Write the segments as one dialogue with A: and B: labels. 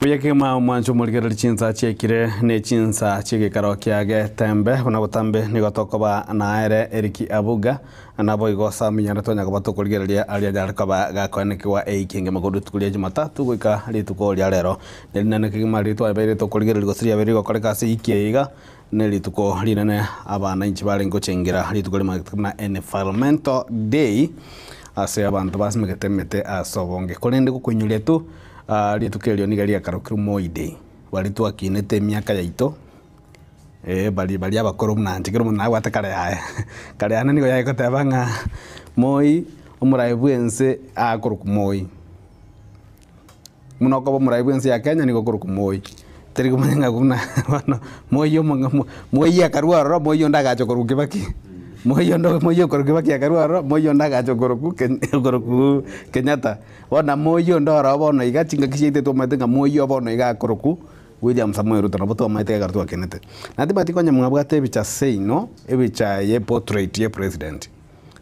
A: Buya kegima omwancho omorigereria chinsa chiaikire ne chinsa chi'egekaro kia Getembe, buna botambe nigo tokoba naere Eriki Abuga, naboigo Sam Nyanda twanya koba tokorigereria aria anyare koba gakoenekigwa eiki engima korwa rituko ria Jumatatu goika rituko ria rero. Nerinene kegima riria twabeire tokorigereria gose riabeire rigokoreka ase eiki eye iga, nerituko rinene abanainchi barenge gochengera rituko rimanyete buna Environmental Day, ase abanto basimegete emete ase obonge. Korende gokoinyoria tu. Rituko erio nigo riakarokirwe Moi Day, baria twakinete emiaka yaito, baria baria abakoro buna inche kera omonto nabwate kare yaye, kare yane nigo yagoteba ng'a Moi omorai bwa ense akorokwa Moi, buna okoba omorai bwa ense ya Kenya nigo okorokwa Moi, teri komanya ng'a buna bono Moi omong'a Moi akarwa ororo Moi onde agacha okorokwa Kibaki, Moi onde Moi okorokwa Kibaki akarwa ororo Moi onde agacha okorokwa Kenya okorokwa Kenyatta. Bono namoyio onde ororo bono iga, chingaki chiaito twamaete ng'a moyio bono iga akorokwa William Samoei Ruto, nabo twamaete ekero twakenete. Na timanyeti konya mwabwate ebicha seino, ebicha ye portrait ye president.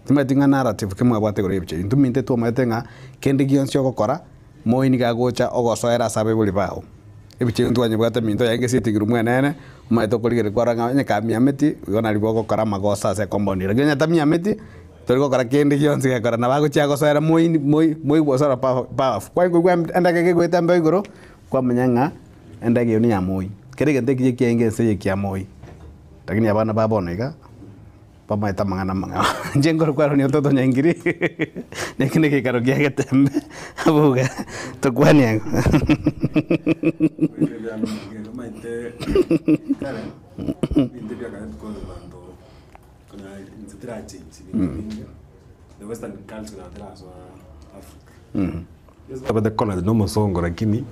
A: Timanyeti ng'a narrative ki mwabwate igoro y'ebicha eyio. Intwe minte twamaete ng'a kende gionsi ogokora, moi nigo agocha ogosoera ase abaibori bao. Ebicha eyio ntwanyebwate minto yaye gesitigirwe mwenene, omanyete okorigereria kwarora ng'a onye kamiameti, igo nari bogokora amagoso ase ecompoundi ere. Lakini onye tamiameti, Tori gokora kende gionsi gekora, nabo agochia gosoera moi moi moi gosora powerful. Kwani koigwa endege kegoeta embeo igoro, kwamanya ng'a endege eyio neya moi. Kera egento ekiya kiaenge ense eye kia moi, lakini abana ba bono iga, bamaete amang'ana amang'ao. Inche nkorokwa Aaron Ototo Nyaingiri, na eke na egeikaro kia Getembe, abwo iga tokwanie ang'o.
B: Konya inse terachange binto binge, the western culture nabo terasoa Africa. Yes, colors na omosongo lakini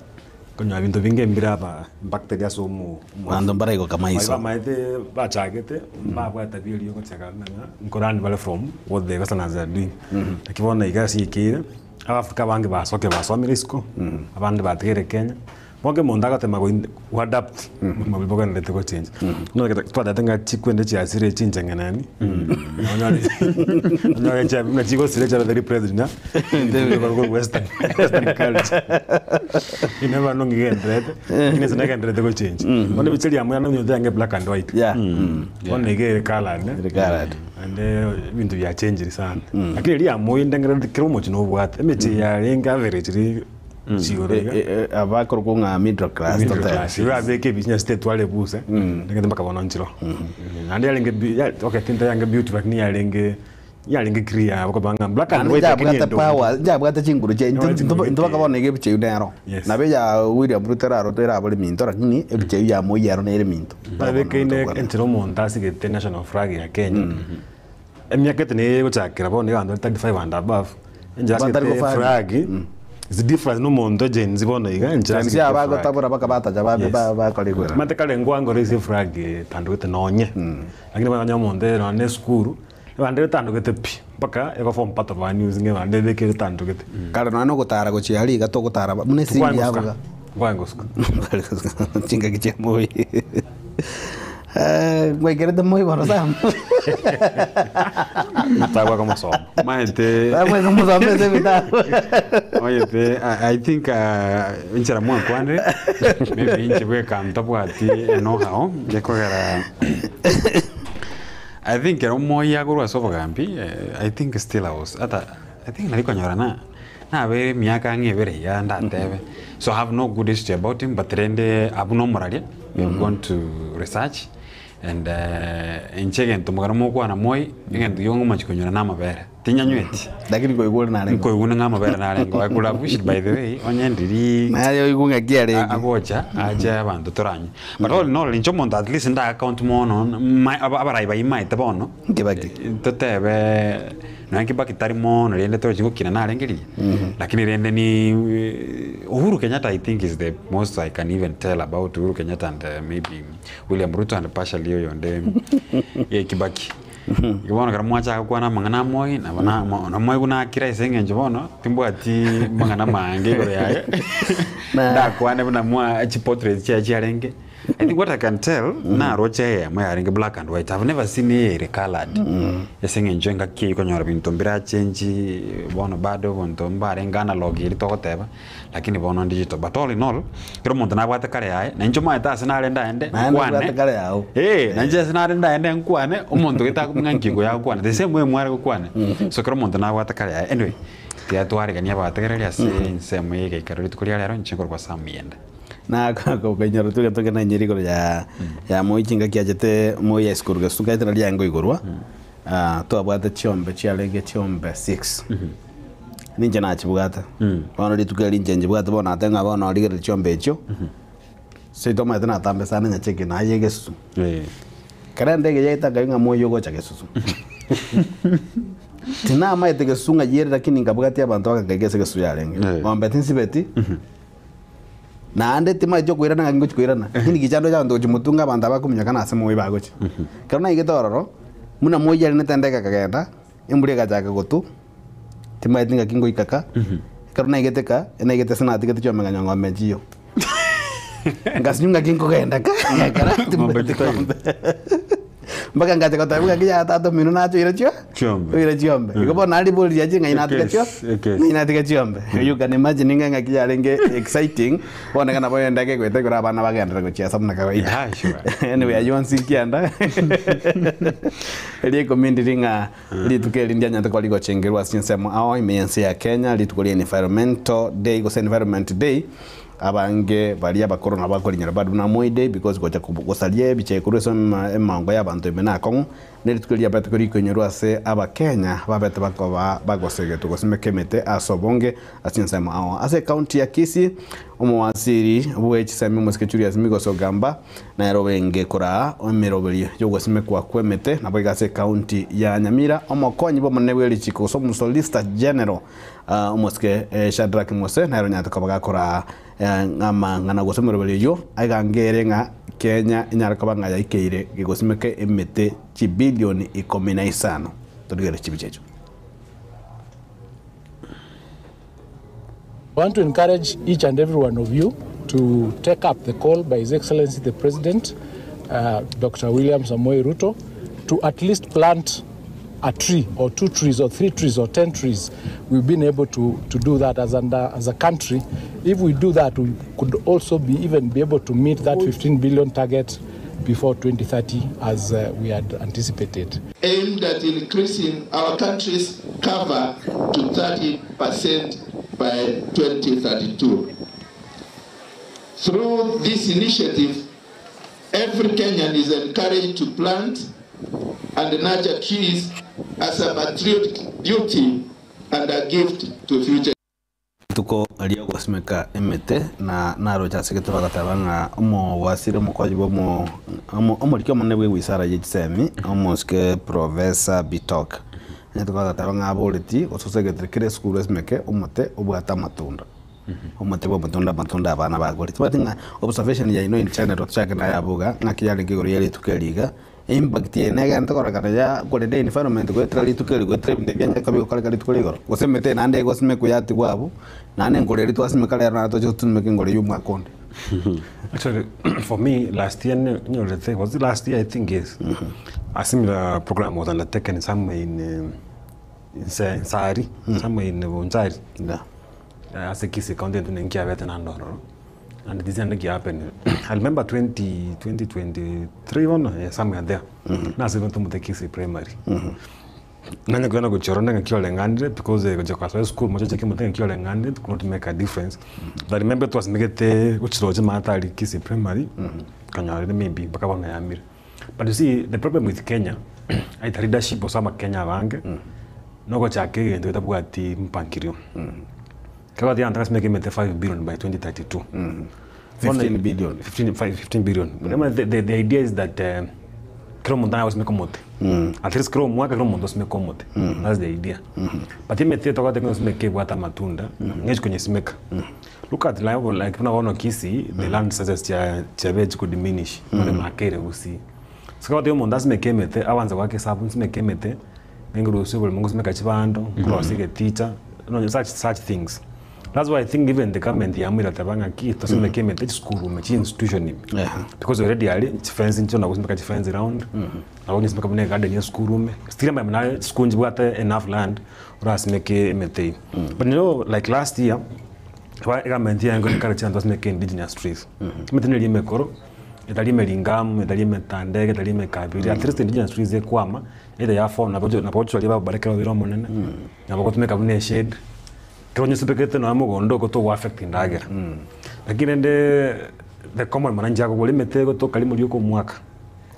B: konya binto binge mbire aba impacted ase omo omo
A: Abanto mbaraigoka maiso.
B: Baria bamaete bachagete mbabwate tabia eria ogochaka ng'a nkolearn bare from what the westerners are doing. Naki bono iga ase ekeire, abafrica abange basokire basomire isiko, abande batigaire Kenya. Bono omonto agatema go adapt obogima bogendererete gochenja. Buna ekero twatebete ng'a chikwende chiasire chincheng'eneni, onyore onyore chia buna chigosira chiabe very present ng'a korwa western western culture. You never know ng'a egendererete, lakini ase negendererete gochenja. Bono ebicha riaye amo nonye yange black and white.
A: Yeah.
B: Bono iga ere coloured,
A: Ere coloured.
B: Naende ebinto biachenchire sana. Lakini riria amoinde ngeroreti kera omochie nobwate, emechie yarenge average ri. Chigoro iga.
A: Abakorokwa ng'a middle class
B: Middle
A: totebe.
B: class. Igo abeke ebinya chitetware ebuse, ndengete mpaka bono nchiro. Naende yarenge bi- ya- okay tinto yarenge beauty lakini yarenge yarenge clear okoba ng'a black and
A: Naende
B: white lakini
A: njabwate
B: endonge.
A: power, njabwate chinguru chia
B: Njabwate chinguru
A: intwe mpaka bono iga ebicha eyio nero.
B: Yes.
A: Nabo eya William Ruto erarotwe erabore minto lakini ebicha eyio ya Moi ero nere minto. Mpaka bono
B: Babekeine
A: tokwana.
B: enchera omonto asigete national flag ya Kenya. Emiaka ete niyo egochakera bono nigo abanto bare 35 and above, enchera
A: Batari
B: asigete
A: gofanya.
B: eflag is different na omonto Gen Z bono iga enchera
A: Gen Z
B: asigete
A: aba
B: eflag.
A: agotabora baka batacha babe
B: Yes.
A: ba- bakora igoro.
B: Omanyete kare nkwankora ase eflag etandogete nonye, lakini bono onye omonto ere nonye na esukuru, ebande etandogete pi, mpaka ego form part of our news ng'a ebande ebekire etandogete.
A: Kare nonya na ogotara gochia aria iga togotara buna esindi
B: Nkwaye
A: yabuga.
B: ngosuka, nkwaye ngosuka.
A: Chingaki chia moi. Ngwaikerete moi bono sana.
B: Tabwaka omosomo.
C: Maete
A: Tabweka omosomo ase ebitabu.
C: Maete I, I think uh, enchera mwakwanire maybe inche bweka ntabwati enohao gekogera I think ero moi agorwa ase obogambi eh, I think still I was ata I think nari konyora na nabeire emiaka ang'e ebere iga ndatebe so I have no good history about him but rende abwo nomoraria we have gone to research and inche egento mogera mokwana moi egento giongo ngomachi konyora na amabere tinyanyweti
A: Lakini koigwa ore narenge.
C: nkoigwa ng'a amabere narenge I could have wished by the way onye ndiri
A: Naye oigwe ng'aki arenge.
C: agocha ache abanto toranywe but all in all inche omonto at least nda account mono ma abarai baimaete bono
A: Kibaki.
C: Totebe nonya Kibaki tari mono rende torochi gokina narenge riria, lakini rende ni Uhuru Kenyatta I think is the most I can even tell about Uhuru Kenyatta and maybe William Ruto and partially oyonde Kibaki. Igo bono ekero mwachaka gokwana amang'ana a Moi nabo na na Moi buna akire ase eng'encho bono timbwati mang'ana mange igoro yaye, ndakwane buna mwa chiportrait chiaye chiarenge. I think what I can tell, naroche eyemo yarenge black and white. I've never seen eye ere coloured. Ase eng'encho engaki eyio okonyora binto mbirachengi, bono bado obonto mbarenge analog eria togoteba, lakini bono digital. But all in all, kera omonto nabwate kare yaye, na inche omanyete ase nare ndaende
A: Naende
C: nkwane,
A: obwate kare yao.
C: eh, na inche ase nare ndaende nkwane, omonto gete ng'a nki koyakwana, the same way mware gokwana. So kera omonto nabwate kare yaye. Anyway, tiga twareganie abategereri ase ensemo ya egeikaro rituko ria rero, inche nkorokwa Sam Miyenda.
A: Na koinyora toria togenda nyeri igoro ya ya Moi chingaki achete Moi High School Gesusu nkaete naria yarenge koigorwa, twabwate chiombe chiarenge chiombe six, ninche nachibwate, bono rituko eri inche nchibwate bono nateba ng'a bono rigereria chiombe echio, seito omanyete natambe sana nyacheke naye egesusu, ekero endege yaeta nkaigwa ng'a Moi ogocha Gesusu. Tinamaete Gesusu ng'ai ere lakini nkabwatia abanto bakankaika ase Gesusu yarenge, ng'ombe tinsibeti. Naende timaeti okoirana ng'aki ngochia koirana, lakini gicha ndoche abanto gochia motunga abanto aba bakominyoka nase moi bagochia. Ekero naigete ororo, buna moi arenete endege ekagenda, embura egachaka gotwa, timaeti ng'aki ngoika ka, ekero naigete ka, naigete ase natigete chiombe nkanyora ng'ombe nchiyo. Ngasinywa ng'aki nkogenda ka, ekero
C: Ng'ombe
A: timanyeti
C: chitaiyo.
A: ng'ombe. Mpaka ngacha goteba ng'aki yaya tata omino nache oire chio
C: Chiombe.
A: oire chiombe. Igo bono naende ribori riachire ng'ai natiga chio
C: Ekesi, ekesi.
A: ng'ai natiga chiombe. You can imagine ng'a ng'aki yarenge exciting, bono iga nabo endege egoeta igoro abana bagenderera gochiesa buna kawaida.
C: Yeah, sure.
A: Anyway, ayio onsi nkianda. Eria ikomi ndiri ng'a rituko eri ndianyarete koba rigochengerwa ase chinsemo ao ime y'ense ya Kenya, rituko ria Environmental Day gose Environment Day, Abange baria abakoro nabo bakorinyora bado buna Moi Day because gocha gosaria ebicha ekorwa ase emango y'abanto ime nakong'u, ne rituko erio riabete korikoinyorwa ase Abakenya babete bakoba bagosegetwa gosimeka emete ase obonge ase ensemo ao. Ase ecounty ya Kisii, omowaziri bwe chisemi omosike Julius Migos Ogamba nere orenge koraa emeroberio y'ogosimekwa kw'emete naboigo ase ecounty ya Nyamira, omokonyi bw'omonene bw'erichiko gose omosolicitor general Omosike Shadraki Mose nere onyarete koba gakora amang'ana gose omoroberi oyio, aigange ere ng'a Kenya enyare koba ng'a yaikeire gegosimeka emete chibilioni 15. Torigererie chibicha echio.
D: I want to encourage each and every one of you to take up the call by His Excellency the President, uh, Dr. William Samoei Ruto, to at least plant a tree or two trees or three trees or 10 trees. We've been able to, to do that as, under, as a country. If we do that, we could also be even be able to meet that 15 billion target before 2030 as uh, we had anticipated.
E: Aimed at increasing our country's cover to 30% by 2032. Through this initiative, every Kenyan is encouraged to plant and nurture trees as a patriotic duty and a gift to future
A: Rituko ri'ogosimeka emete, na naroche ase egetoro agateba ng'a omowasiri omokonyi bw'omo omo omoriki omonene bw'ewisara ye chisemi, omosike Professor Bitok. Rituko agateba ng'a aboreti gose osegetire kera esukuru esimeke omote obwate amatunda. Omote bw'amatunda amatunda abana bagore. Tibwati ng'a observation yaino in general tochake naye abwo iga, ng'aki yarenge igoro ye rituko eri iga, Impact eye negente kororekana ya korenda environment goetera rituko eri goetera ebinto ebi bianchete koba bigokoreka rituko ria igoro. Gose emete eye naende egosimekwa yatigwa abwo, naende enkoro eria twasimeka rero naende toche tosimeke enkoro eywo omwaka onde.
B: Actually, for me, last year, nyorete, was it last year? I think yes. A similar program was undertaken somewhere in, in Nsari, somewhere in Bonchari.
A: Yeah.
B: Ase Kisii County intwe nkiabete naende ororo, and this naende ki happen, I remember 20 2023 bono eh somewhere there, nasimete omote Kisii Primary. Nanye kogenda gochia ororo ng'aki oreng'anire because gochia gosoa esukuru mocheche kimote ng'aki oreng'anire it could not make a difference. But I remember twasimegete gochia roche maate aria Kisii Primary, nkanyora rende maybe mpaka bono yamire. But you see the problem with Kenya, aita leadership gose abakenya abange, nogochaka egento getabwati mpangilio. Ekero gwatiga abanto basimeke emete 5 billion by 2032. Bono
A: 15 billion.
B: 15 five- 15 billion. Remember the, the, the idea is that eh, kera omonto nagosimeka omote. At least kera omwaka kera omonto osimeke omote. That's the idea. But emete togoteba ng'a osimeke ebwate amatunda, ng'echi konyesimeka. Look at like, like buna bono Kisii, the land sizes chia chiabeire chikodiminish, amaremo akeire gusii. So ekero ogotebia omonto asimeke emete, abanze goaka esabu nsimeke emete, ningorusia oboremo ngosimeka chibando, nkorosia egeticha, nonya such such things. That's why I think even the government yaamwire teba ng'aki tosimeke emete chisukuru ime chi institution ime. Because already aria chifence nchio nabo gosimeka chifence round, nabo gosimeka buna egarden ya esukuru ime. Still amanye buna chisukuru nchibwate enough land orasimeke emete eywo. But you know like last year, eba egovernment yaye encourage abanto basimeke indigenous trees. Emete neri emekoro, etari emeringamu, etari emetandege, etari emekabiri, at least indigenous trees ekwama, either ya form nabo nabo ogochia babareke babere omonene, nabo ogotumeka buna eshade. Ekero onyesibekete nonya mogondo oko togo affect endagera. Lakini rende the common mwananchi akogora emete egotoka rimo rioka omwaka,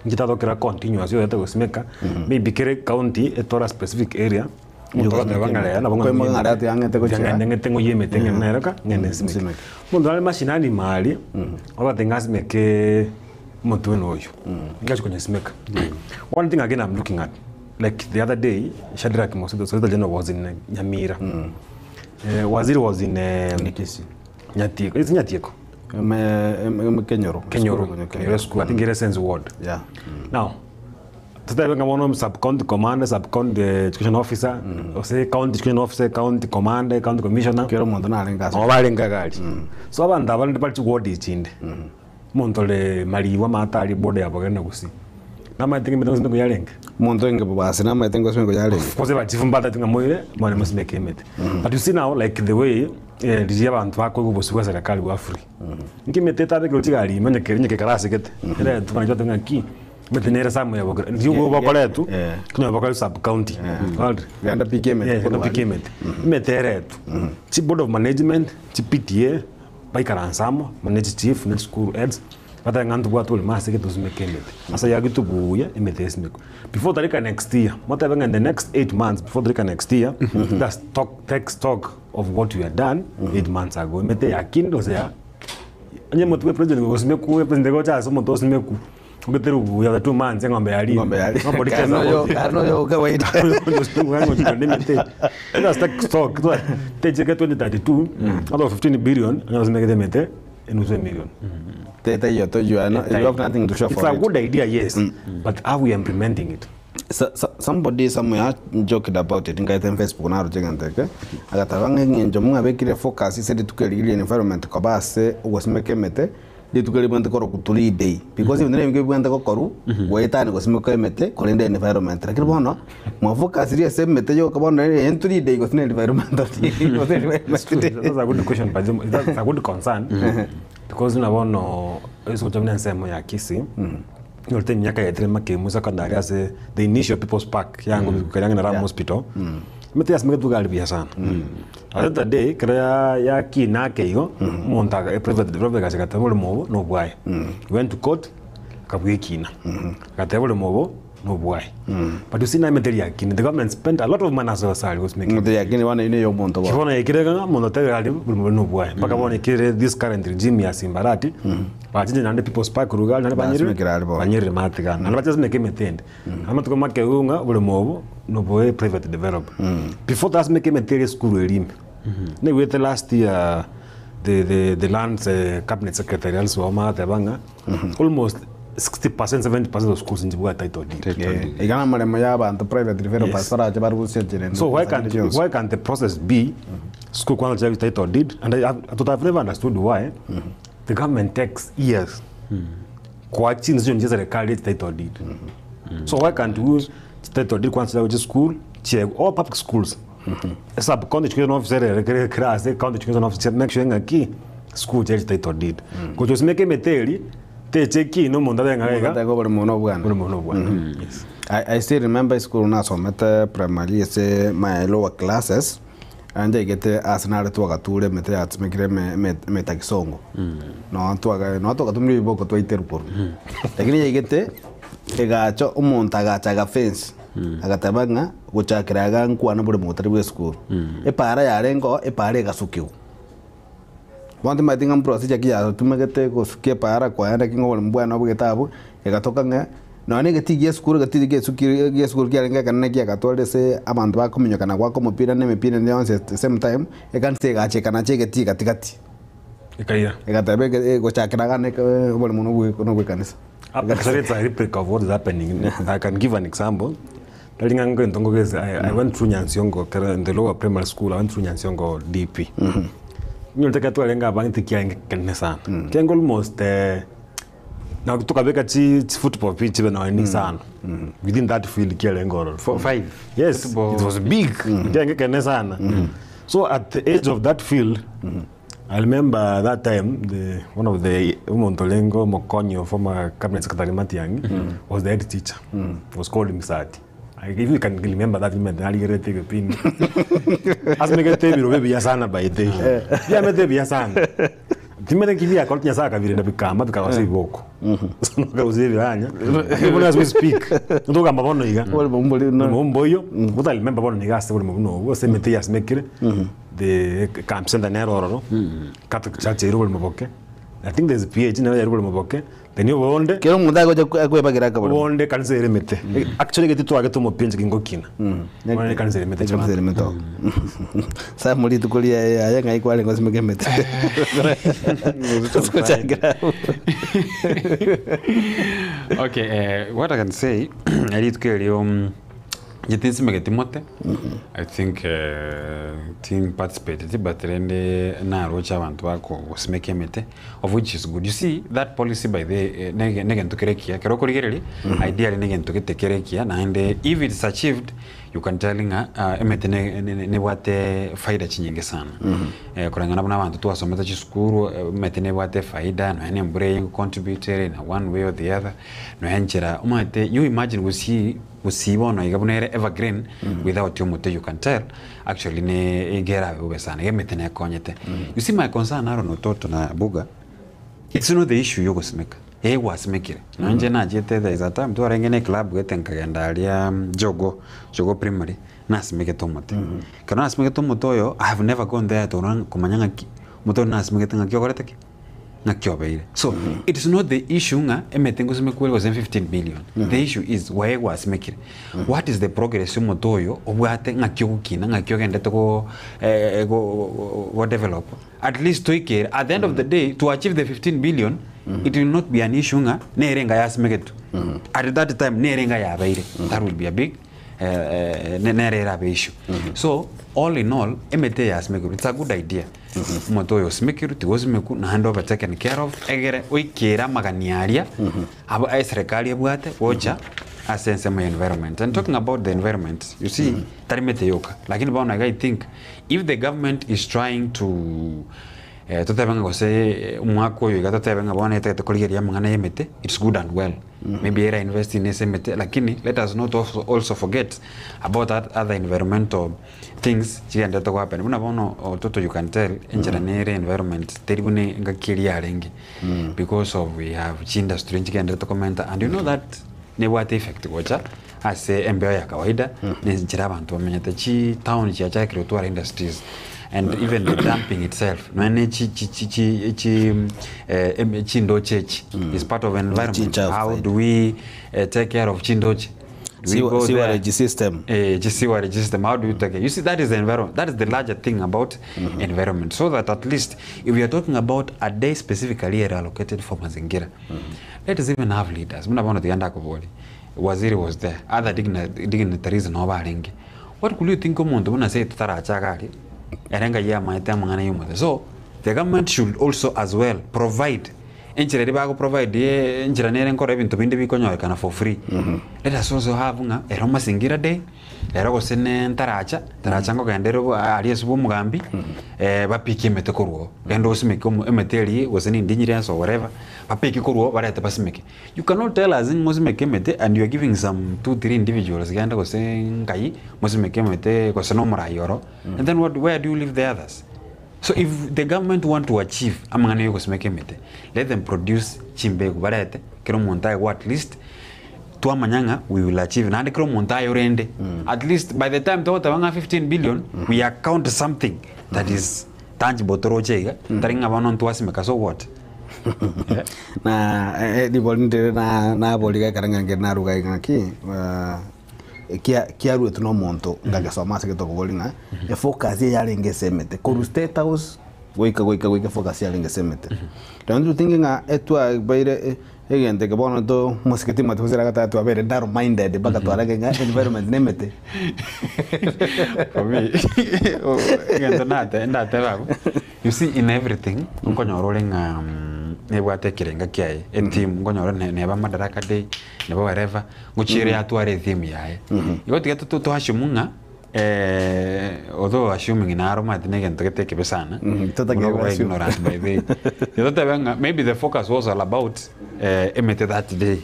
B: inche tatokera continuous oyoete gosimeka, maybe kere county etware a specific area, omonto agoteba ng'a rero nabo ng'a
A: Koimoka ng'a rero tiang'ete gochia.
B: tiang'ete ng'oyie emete ng'ende nere ka, ng'ende nsimeke.
A: Nsimeke.
B: Omonto nare mashinani ime aria, obwate ng'a asimeke omotwe buna oyio, nigo achia konyesimeka. One thing again I'm looking at. Like the other day, Shadrack Mosito, Solicitor General was in Nyamira. Waziri was in
A: Kisii.
B: Nyatieko. Is it Nyatieko?
A: Kenyoro.
B: Kenyoro. Kenyoro School. I think it is Sense Ward.
A: Yeah.
B: Now, totebe ng'a bono sub county commander, sub county education officer, gose county education officer, county commander, county commissioner.
A: Kera omonto narenge ase.
B: Nabo barenge iga aria. So abanto aba rende bare chiward echinde. Omonto ore maribu amato aria boda ya bogere na gusii. Namanyete ng'a emete gose nigo yarenge.
A: Omonto oinge bobasi namanyete ng'a gose nigo yarenge.
B: Gose bachifu mbatete ng'a moire mwane mosimeke emete. But you see now like the way riria abanto bakoigwa obosio bwa serikali bwa free. Inki emete etabekerwe chigari ime onye onye kekarasi gete. Eretwe abanto batebe ng'a ki, emete nere somewhere bogere. Riria obwo bokoretwa, okonyora bokoretwa sub county. Ororire?
A: Genda pika emete
B: Eh, genda
A: korwa
B: pika
A: aria.
B: emete. Emete eretwe. Chi board of management, chi PTA, Baikaranse amo ne chichief ne chischool heads, batebe ng'a ntobwate orimo ase gete tosimeke emete. Ase ayio agwo tobuya emete esimekwe. Before tarika next year, motebe ng'a in the next 8 months before tarika next year, let us talk, take stock of what we had done 8 months ago. Emete yakinde gose ya onye omotwe bwa president gosimekwa, president gocha ase omote osimekwa, ogetere obuya after 2 months eng'ombe yarire.
A: Eng'ombe yarire.
B: Nobody cares
A: Kare
B: about
A: noyo- kare noyo kawaida.
B: Let us take stock. Techeke 2032 out of 15 billion, onye osimekete emete enusu emillion.
A: Tete iyo to you are not, you have nothing to show
B: It's
A: for
B: a
A: it.
B: good idea, yes, but how we are implementing it?
A: Somebody somewhere joked about it ngaete Facebook naroche egento eke agateba ng'a eng'encho mwabekire focus ase rituko eri ria environment koba ase ogosimeka emete rituko eri ribwenerete korokwa tree day because ebinto nebinge bibwenerete gokorwa goetania gosimeka emete korende environment lakini bono mwafocasirie ase emete yoka bono eye tree day gose na environmental day gose environment day.
B: That's a good question, but that's a good concern because buna bono ase gocha buna ensemo ya Kisii nyorete emiaka yaetire makemu secondary ase the initial people's park yango keria ang'e na Ram Hospital emete yasimeketwe iga aria buya sana. At the day ekero ya yakina ake igo omonto aga private private agacha agateba oboremo obo na obwaye. He went to court akabua ekina agateba oboremo obo na obwaye. But you see now emete eria yakinire the government spent a lot of money ase ase aria gosimeka
A: Emete yakinire bono eyio neya omonto bono.
B: Bono yaikire ng'a omonto otebire aria oboremo obo na obwaye mpaka bono ekere this current regime ya Simbarati bachenchire naende people's park korwa iga aria naende banyerire
A: Basimekire aria bono.
B: banyerire matigana naende bachasimeka emete ende. Amatuko make igo ng'a oboremo obo noboe private developer. Before tasimeka emete eria esukuru eria ime, naigwete last year the the the lands cabinet secretary Alice Wahoma agateba ng'a almost 60% 70% of schools nchibwate title deed.
A: Eh, iga namaremo ya abanto private developers
B: Yes.
A: barache barusie chirende
B: So why can't
A: chionsi.
B: why can't the process be school kwanza chiabe title deed and I, I, I've never understood why the government takes years Koa chinse chionsi chia serikali chi title deed. So why can't we chi title deed kwanza chiago chi school chiegwe all public schools. Sub county education officer ere kere kera ase county education officer make sure ng'aki school chiaye chi title deed. Gocha osimeke emete eria teche ekina omonto abe ng'a iga
A: Omonto bore mono obwana.
B: bore mono obwana. Yes.
A: I, I still remember esukuru nasomete primary ase my lower classes Nchaigete ase nare twagature emete yatumekire emetagisongo, noo twaga noo twagatumire ebiboko twaiterwa korwa. Lakini yaigete egacha omonto agacha agafence, agateba ng'a gochakera iga nkwane bore motari bwa esukuru. Epaara yarenge oo, epaara egasukigwa. Bono timanyeti ng'a procedure ki yatumegete gosukia epaara kwaenda ki ng'a oboremo bwane obogete abwo, egatoka ng'a nonya na egetii gia esukuru egetii gia esukuru gia esukuru kiarenge ekenene kiagatwarire ase abanto bakominyoka na goaka omopira na emepira ende yonsi at the same time, ekanisa egacha ekanacha egetii gatigati.
B: Ekaira.
A: Egateba eke gochakera iga na oboremo na obwa ekanisa.
B: Actually it's a replica of what is happening. I can give an example. Tari ng'a ngento ngogese I, I went through Nyansiongo kero in the lower primary school I went through Nyansiongo DP. Onye ekero twarenge abange tikiarenge ekenene sana. Kiarenge almost na tokabeka chi football pitch chibe nonye na isano within that field kiarenge ororo.
C: Four, five.
B: Yes,
C: Football.
B: it was big. Kiarenge ekenene sana. So at the edge of that field, I remember that time the one of the omonto orenge omokonyi o former cabinet secretary Matiang'i was the head teacher. Was called Misati. If you can remember that moment narigererete egepindi asimegete ebirogo ebiya sana by the way. Biamete ebiya sana. Timanyete nki biakorete Nyasaye akabirenda bikama bikarosia ebiboko. So bikarusia ebiranya. Lakini bono as we speak, ntogamba bono iga.
A: Oboremo mbori no.
B: Oboremo mboiyo, but I remember bono niga ase oboremo buna obwo ase emete yasimekire, the camp center nere ororo, Catholic church ere oboremo boke, I think there is PH nero yare oboremo boke, Then obonde
A: Kera omonto agocha akwebagera akaboremo.
B: obonde ekanisa ere emete. Actually egeti twagete omopia inche gingokina. Bono ekanisa ere emete
A: Ekanisa ere emete oo. Sam rituko riaye yaye ng'ai kwarenge osimeke emete. Gochakera abwo.
C: Okay, eh, what I can say, rituko erio mm, inche tinsimegeti mote, I think eh, timparticipateti but rende naroche abanto bakogosimeka emete. Of which is good. You see, that policy by the nege negento kere ekiya, ekero okorigereria, ideally negento gete kere ekiya, naende if it's achieved, you can tell ng'a ah, emete ne ne nebwate faida chinyinge sana. Koreng'ana buna abanto twasomete chisukuru, emete nebwate efaida, nonya na embura eye ngocontribute ere in one way or the other, nonya enchera, omanyete you imagine gosii gosii bono iga buna ere evergreen, without omote you can tell. Actually ne iga erabe bobe sana, iga emete nekonyete. You see my concern Aaron Ototo na Buga, it's not the issue ya ogosimeka, ee gwasimekire. Nonya inche nachete there is a time twarenge na eclub gete nkagenda aria Jogoo, Jogoo primary, nasimegete omote. Ekero nasimegete omote oyo, I have never gone there to run komanya ng'aki, omote oyo nasimegete ng'aki okorete ki? Ng'aki obeire. So, it is not the issue ng'a emete ngosimekwa ere gose 15 billion. The issue is waye gwasimekire. What is the progress omote oyo obwate ng'aki ogokina ng'aki ogendete go eh, go go develop. At least toikere at the end of the day to achieve the 15 billion it will not be an issue ng'a nere enga yasimegetwe. At that time nere enga yabeire. That will be a big eh, eh, nere erabe issue. So all in all emete eye yasimekirwe it's a good idea. Omonto oyo osimekirwe tiga osimekwe naende obe taken care of egere oikere amagani aria abo eserekari ebwate gocha ase ensemo ya environment. And talking about the environment, you see tari mete yoka lakini bono iga I think if the government is trying to eh, totebe ng'a gose omwaka oyo iga totebe ng'a bono etagete korigereria amang'ana ya emete, it's good and well. Maybe era invest in ase emete lakini let us not also, also forget about that other environmental things chigenderete go happen. Buna bono ototo you can tell enchera nere environment teri buna engaki eria yarenge because of we have chiindustry nchigenderete komenta and you know that nebwate effect gocha ase embeo ya kawaida na enchera abanto bamenyete. Chitown chiachakire gotwara industries and even the dumping itself nonya ne chi chi chi chi chi eh, chindoche echi is part of environment.
A: Chinchafu
C: How
A: zaidi.
C: do we take care of chindoche? Do we go there?
A: Sewerage system.
C: Eh, chi sewerage system, how do you take it? You see, that is the environment. That is the larger thing about environment. So that at least if we are talking about a day specifically allocated for mazingira, let us even have leaders. Buna bono tiga ndakobori, waziri was there, other dignitaries nabo barenge. What could you think omonto buna seito tarache iga aria, ere ngai amaete amang'ana ya omote. So, the government should also as well provide Enchera eria bago provide enchera nere nkore ebinto binde bikonyorekana for free. Let us also have ng'a ero mazingira day, ero gose ne ntaracha, ntaracha nkogenda ere aria ase bwa omogambi, bapike emete korwa oo. Genda osimeke omo emete eria gose ne endinyire ense or whatever, bapike korwa oo barete basimeke. You cannot tell us ng'a osimeke emete and you are giving some two three individuals genda gose nkai mosimeke emete gose na omorai oro, and then what where do you leave the others? So if the government want to achieve amang'ana ya ogosimeka emete, let them produce chimbegu barete kera omonto aegwe at least twamanya ng'a we will achieve naende kera omonto ayorende at least by the time togoteba ng'a 15 billion we account something that is tangible toroche iga tari ng'a bono ntwasimeka so what? Eh.
A: Na ribori ndire na naboriga ekero ng'a nkere naruga iga ng'aki kia kiaruetwe na omonto ngagesoma ase egento okobori ng'a efocus eyarenge ase emete korwa state house goika goika goika efocus yarenge ase emete. Don't you think ng'a etwabeire egento eke bono to mosike timothy gose agateba twabeire narrow minded mpaka twarenge ng'a environment na emete.
C: For me, egento nate ndatebe abwo. You see in everything, nkonyora ore ng'a nebwate ekerenga kiaye, etheme nkonyora ne neba Madaraka Day, neba wherever, ngochia ere yatwara etheme yaye. Igo tiga to to assume ng'a although assuming naro omanyete na egento gete ekebe sana,
A: totagete
C: buna okoba
A: assume.
C: ignorant by the way. Tiga totebe ng'a maybe the focus was all about emete that day,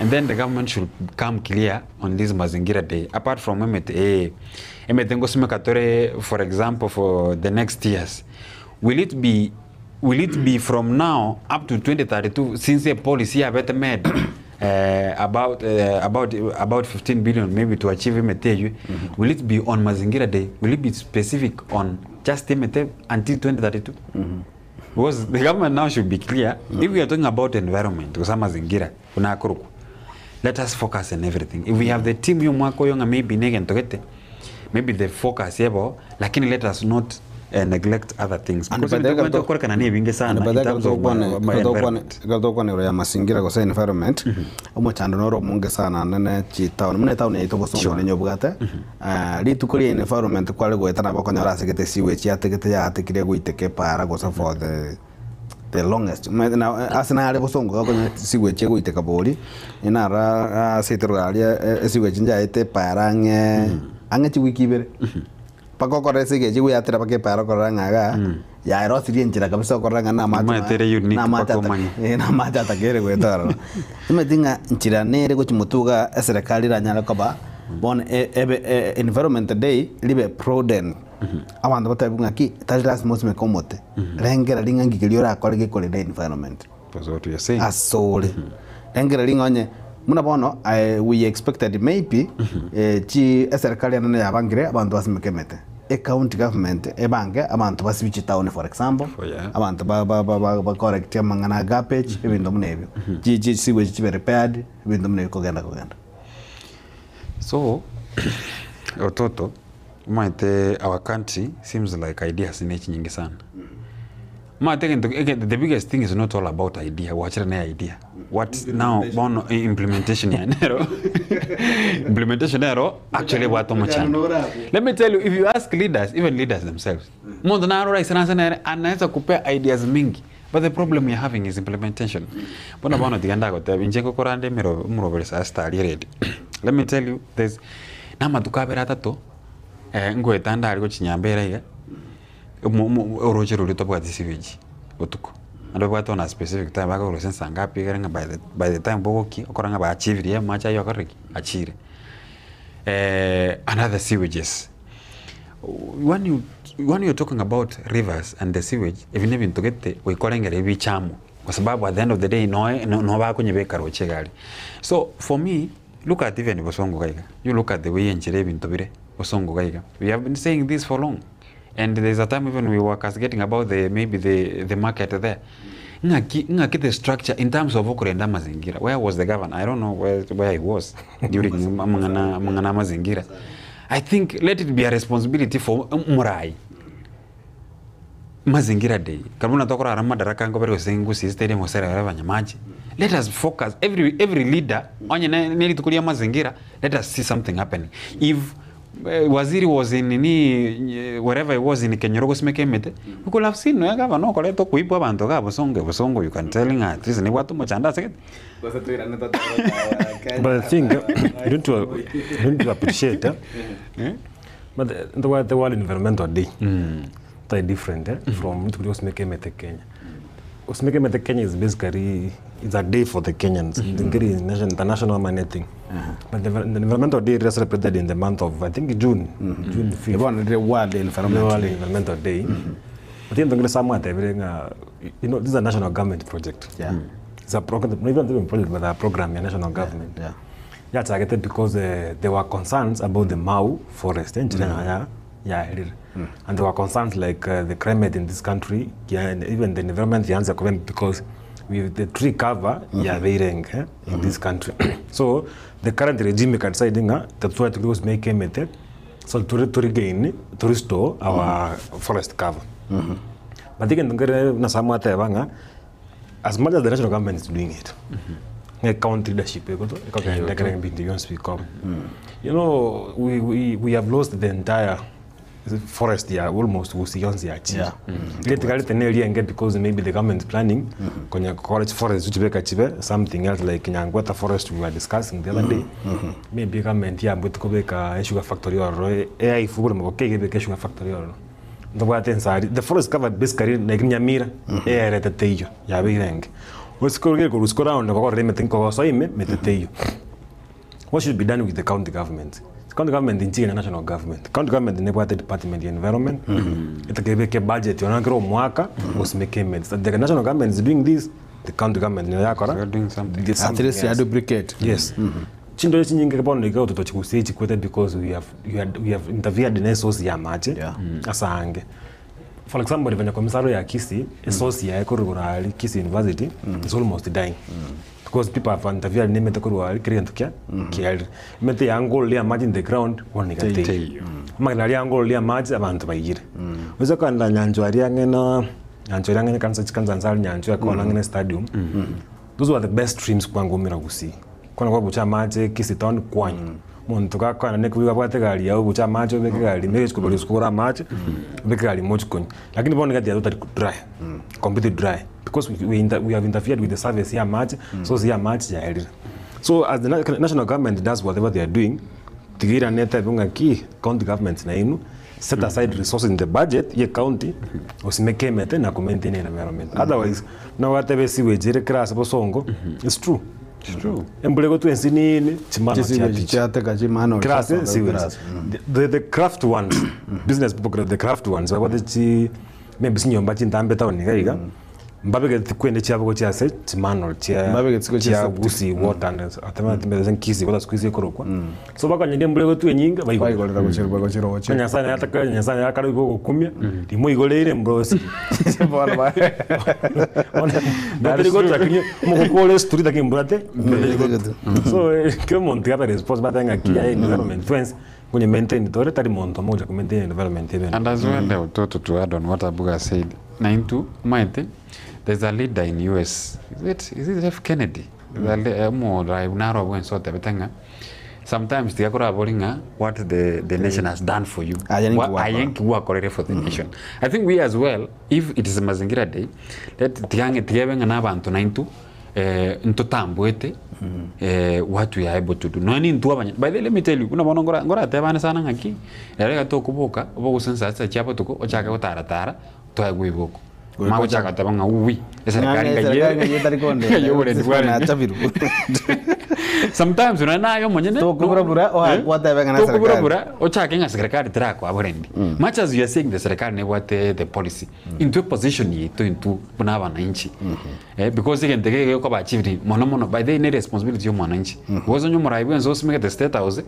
C: and then the government should come clear on this Mazingira Day, apart from emete eh, emete ngosimeka tore for example for the next years, will it be will it be from now up to 2032 since a policy yabete made about about about 15 billion maybe to achieve emete eywo, will it be on Mazingira Day, will it be specific on just emete until 2032? Because the government now should be clear, if we are talking about environment gose amazingira buna akorokwa, let us focus on everything. If we have the team ya omwaka oyo ng'a maybe na egento gete, maybe the focus ebo, lakini let us not neglect other things.
A: And
C: Because
A: by the
C: ebinto
A: way,
C: bibwenerete gokorekana na ebinge sana
A: And by
C: in
A: the way,
C: terms of my environment.
A: ekero togokwana igoro ya mazingira gose environment, omochando noro omonge sana nene chitown, buna etown yaito bosongo
C: Sure.
A: onye obwate, rituko ria environment kware goeta nabo okonyora ase gete sewage yategete yatekire goiteka epara gose for the the longest. Omanyete na ase nare bosongo iga okonyora sewage egoiteka bori, nara ase eterogo aria esewage nchaete epara ang'e ang'e chiwiki ibere. Mpaka okore ase egechi goyatera mpaka epara okorora ng'a igaa, yaerosirie enchera kabisa okorora ng'a namache
C: Omanyete ere unique
A: namache
C: mpaka
A: ata
C: omanye.
A: eh, namache atakere goeta ororo. Omanyete ng'a nchera nere gochia motwe igaa eserekari eranyare koba bono e- ebe e- environment day ribe prudent. Abanto batebiwe ng'aki tari lasima osimeke omote, rengera ring'a nki keria orakore gekorende environment.
C: That's what we are saying.
A: Asore. Rengereria ng'a onye buna bono aye we expected maybe eh, chi eserikari enene yabangire abanto basimeke emete. Ecounty government ebange abanto basibie chitown for example,
C: Oh, yeah.
A: abanto ba ba ba ba ba correct amang'ana a garbage, ebinto buna ebio. Chi chi sewage chibe repaired, ebinto buna ebio kogenda kogenda.
C: So, ototo, omanyete our country seems like ideas nechinyinge sana. Omanyete egento ege the biggest thing is not all about idea, gwachire na idea. What now bono implementation yaye nero implementation nero actually ebwate omochando. Let me tell you if you ask leaders, even leaders themselves, omonto naro oraisaranse nere anaweza kupea ideas mingi but the problem we are having is implementation. Bono bono tiga ndagotebia inche ngokora nde emero omoroberi saa sita aria eredi. Let me tell you there's namatuko abere atato ngoeta nde aria gochia Nyambera iga. Omo omo oroche roria tobwati sewage botuko, naende obwate on a specific time bakorusia nsa ngapi ekere ng'a by the by the time bogokia okore ng'a baachivirie amache aywo akorire ki? Achire. And other sewages, when you when you are talking about rivers and the sewage, ebi na ebinto gete goika orengere ebiche amo, kwa sababu at the end of the day noe no no bakonyebeka roche iga aria. So for me, look at even bosongo iga iga, you look at the way enchera ebinto bire bosongo iga iga, we have been saying this for long. And there is a time even we were cascading about the maybe the, the market there. Ng'aki, ng'aki the structure in terms of okorenda amazingira. Where was the governor? I don't know where, where he was during amang'ana amang'ana amazingira. I think let it be a responsibility for omorai. Mazingira day. Kare buna tokorara madaraka nkobere gose ngusii stadium gose rero abanyamache. Let us focus every every leader onye ne ne rituko ria mazingira let us see something happening. If Waziri was in nini wherever he was in Kenyoro gosimeka emete, we could have seen nonya gavana okoreta okoibwa abanto iga bosongo bosongo you can tell ng'a at least nibwate omochando ase gete.
B: But I think you need to, you need to appreciate eh? But the, the, World- the World Environmental Day mm. different eh? from rituko ria gosimeka emete Kenya. Gosimeka emete Kenya is basically it's a day for the Kenyans, mm -hmm. international money thing. But the, the environmental day is celebrated in the month of I think June, June 5th.
A: Bono rire World
B: The
A: Environment
B: World
A: Day.
B: Environmental Day. But into ngire Samuel atebire ng'a you know this is a national government project.
A: Yeah.
B: It's a program, not even project but a program ya national government.
A: Yeah.
B: Yachagete because there were concerns about the Mau forest enchera ya yaerire. And there were concerns like the climate in this country yeah, and even the environment yanza kuba because with the tree cover yabeire enke in this country. So the current regime ika decide ng'a tetware tokire gosimeka emete so to to regain to restore our forest cover. But egento nkere nase mwateba ng'a as much as the national government is doing it, ng'a county leadership egoto ekogenda ekere ebinto bionsi bikoba. You know, we, we, we have lost the entire Forest ya almost Gusii yonsi yachire.
A: Yeah.
B: Ritigarete ne erienge because maybe the government is planning konya gokora chiforest chibeka chibe something else like Nyangweta forest we were discussing the other day. Maybe government yambwete kobeka esugar factory ororo eaifu oboremo boke iga ebeke esugar factory ororo. Ntobwate ensari the forest cover basically like Nyamira eyerete teiyo yabeire enke. Gose korwa korwa isiko round bakorora emete nkogosoa ime mete teiyo. What should be done with the county government? County government inchige na national government. County government nebwate department ya environment, etaka ebeke budget yona kera omwaka gosimeka emete. That the national government is doing this, the county government niyo yakora
C: They are doing something.
B: did
A: At
B: something
A: least ya
B: else.
A: duplicate.
B: Yes. Chindoche chinyinge bono iga ototochi gusii chikwete because we have, we had, we have interfered ne source ya amache
A: Yeah.
B: ase ange. For example, rivenye komisaro ya Kisii, esource yaye korwa ari Kisii University is almost dying. Because people have interfered nemete korwa ari kere gento kia kiarire. Emete yangorire amache in the ground bono iga teiyo.
C: Teiyo.
B: Amagena aria angorire amache abanto baiyire. Oise kogenda Nyanchwa aria ang'e na Nyanchwa aria ang'e na ekanisa chikanisa nse aria Nyanchwa ekona ang'e na estadium, those were the best streams kwangomera Gusii. Kwana kwabucha amache Kisii town kwanywa. Omonto gakwana nekoigwa abwate egari yago obuche amache obeke egari ime ochi kobaria kogora amache, obeke egari ime ochi konywa. Lakini bono iga totally dry, completely dry because we, we, inter, we have interfered with the service ya amache, source ya amache yaerire. So as the na- national government does whatever they are doing, tiga irane etebe ng'a ki county governments nainwe, set aside resources in the budget ye county, osimeke emete na komaintain environment. Otherwise, nogoteba esewage ere kera ase bosongo, it's true.
C: True.
B: Embura egotwa ense nini, chimano
A: Chisibe
B: chiaticha.
A: chiateka chimano
B: Kera ase sewage. The, the craft ones, business people, the craft ones, babwate chi maybe chinyomba chintambe town iga iga, mbabegete kwende chiabo gochia ase chimanhole chia
A: Mbabegete gochia
B: chia
A: septic.
B: Gusii water and atemete Kisii water siku hizi ekorokwa. So bakonyeria embura egotwa enyinge baigorera.
A: Baigorera gochirwa gochirwa gochirwa.
B: Nyasaye naye ataka Nyasaye naye akare ogokumia, rimoigoreire embura osirie.
A: Bono ba-
B: Batari gotwa lakini omogoko ore esituri lakini mbura te So eh, kera omonto tiga abe responsible atebe ng'a ki aye environment twensi nkonye maintain tore tari monto omo ogocha ko maintain environment ebe
C: And as well, the Toto to add on what Abuga said, 92, maite, there's a leader in US. Is it, is it Jeff Kennedy? There's a le- eh, omorai naro bwensi otebete ng'a sometimes tiga korabori ng'a what the, the nation has done for you.
A: Aye ninki
C: Wa-
A: gwakora.
C: aye ninki gwakorire for the nation. I think we as well, if it is Mazingira Day, let tiga tigebe ng'a na abanto naintwe eh, ntotambuete eh, what we are able to do. Nonya nintwe abanya, by the way, let me tell you, buna bono ngora ngoratebane sana ng'aki, rero iga tokoboka, obe ogosensa ase chia botuko, ochake gotaratara, twaegwa eboko. Omanye gochaka goteba ng'a uwi, eserekari
A: Ng'a
C: ng'ai
A: eserekari ng'ai etari kondenda.
C: ng'ai oborendi bwarenge.
A: Nachabiru.
C: Sometimes nonya naye omonyene,
A: Tokoburabura, oa-
C: Eh,
A: gwateba ng'a na serikali.
C: tokoburabura, ochake ng'a serikali terakoa borendi. Much as you are saying the serikali nebwate the policy, intwe position yaito intwe buna abananchi, eh, because egento eke gekoba achieved mono mono, by the way ne responsibility ya omwananchi. Because onye omorai bwensi osimegete state house,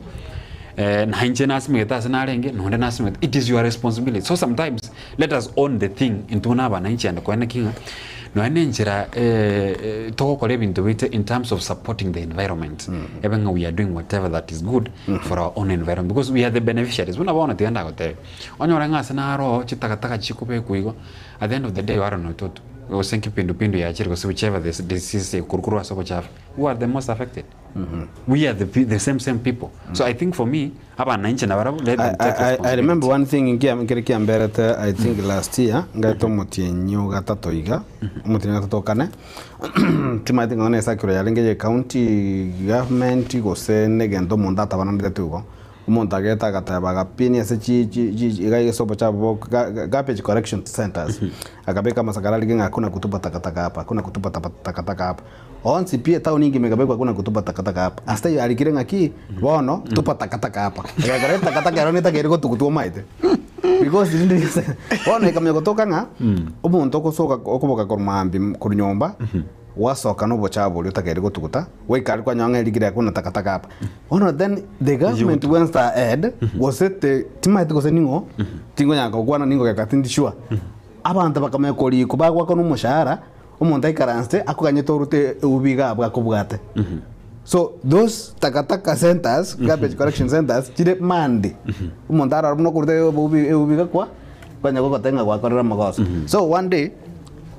C: eh, na inche nasimegete ase narenge, nonde nasimegete, it is your responsibility. So sometimes let us own the thing intwe buna abananchi and koeneki ng'a nonya na enchera togokora ebinto biaito in terms of supporting the environment, ebe ng'a we are doing whatever that is good for our own environment because we are the beneficiaries. Buna bono tiga ndagotebie, onyore ng'a ase naro chitakataka chikobekwa igo, at the end of the day warora nototo gose nkipindupindu yachire gose whichever the disease ekorwa korwa ase obochafu, who are the most affected? We are the, pe- the same same people. So I think for me, abananchi nabarabwo let
A: I,
C: them take
A: I, I, I remember
C: responsibility.
A: one thing nkia nkere kiamberete I think last year ngaeta omotienyi o gatato iga omotienyi o gatato o kane timanyete ng'a nonye esakero yarenge ya county government gose na egento omonto atabananete igo omonto ageta agateba agapini ase chi chi chi iga ase obochafu bo ga ga garbage collection centers akabeka amasakara arige ng'a hakuna kutupa takataka hapa hakuna kutupa tapa takataka hapa Onsi pi etaoni engima ekabekwa hakuna kutupa takataka hapa. Ase taiyo arikire ng'aki bono tupa takataka hapa. Egekora etakataka ero netakeire gotugutwa omaete. Because rinde ase bono ekamanya gotoka ng'a omonto ogosoka okoboka korwa maambia korwa nyomba gwasoka na obochafu boria otakeire gotuguta gwaika aria kwanyora ng'a erikire hakuna takataka hapa. Bono then the government went ahead gose te timaeti gose ning'o tingonyara gokwana ningogeka tindi sure. Abanto bakamanya korikwa bagwakana omoshahara. Omonto aikaransete akoganyete orute eubi iga abwo akobwate. So those takataka centers, garbage collection centers chire mandi. Omonto arore buna okoruta eubi eubi igakwa, kwanya gogoteba ng'a gwakorire amagoso. So one day,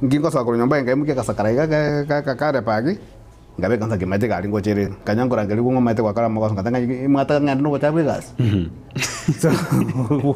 A: nki ngosoa korwa nyomba nkaimokia agasakara iga ga- ga- ga- kare paki. Nkabeka nsa kimanyete egari ngocha ere, nkanya nkorangerigwa ng'a omanyete gwakora amagoso, nkateba ng'a mwataka ng'ende na obochafu egasi? So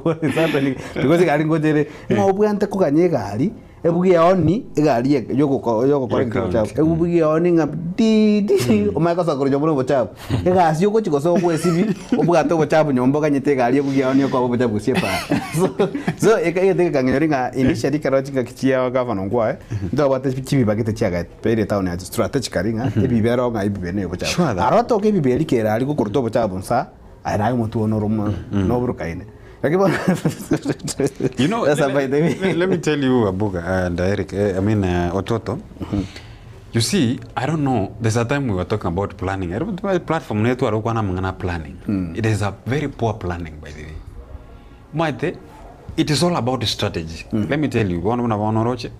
A: what is happening? Because egari ngocha ere, ng'a obwate koganya egari, ebuge eoni, egari ye yogoko yogokora
C: Ye
A: egento
C: county.
A: obochafu, ebuge eoni ng'a di di, omanye gosoa korwa nyomba na obochafu. Egasi ogochi gosoa ogwesibia, obwate obochafu nyomba oganyete egari ebuge eoni okoba obochafu gose epara. So so eke egento gekang'inyora ng'a initially ekero chingaki chia gavana Ongwae, ntobwate chibibagete chiagaetwe. Ere etown yaye strategically ng'a ebibe ero ng'a ebibe ne obochafu.
C: Sure that.
A: Aro toka ebibe eri kere aria gokoruta obochafu nsa aye naye omotwe one ore omo noburukaine. Lakini bono
C: You know,
A: That's
C: let,
A: by the way.
C: let, let me tell you, Abuga and Eric, I mean, Ototo. You see, I don't know, there's a time we were talking about planning. I don't know, platform netu arokwana mangana planning. It is a very poor planning, by the way. Omanyete, it is all about strategy. Let me tell you, bono buna bono oroche,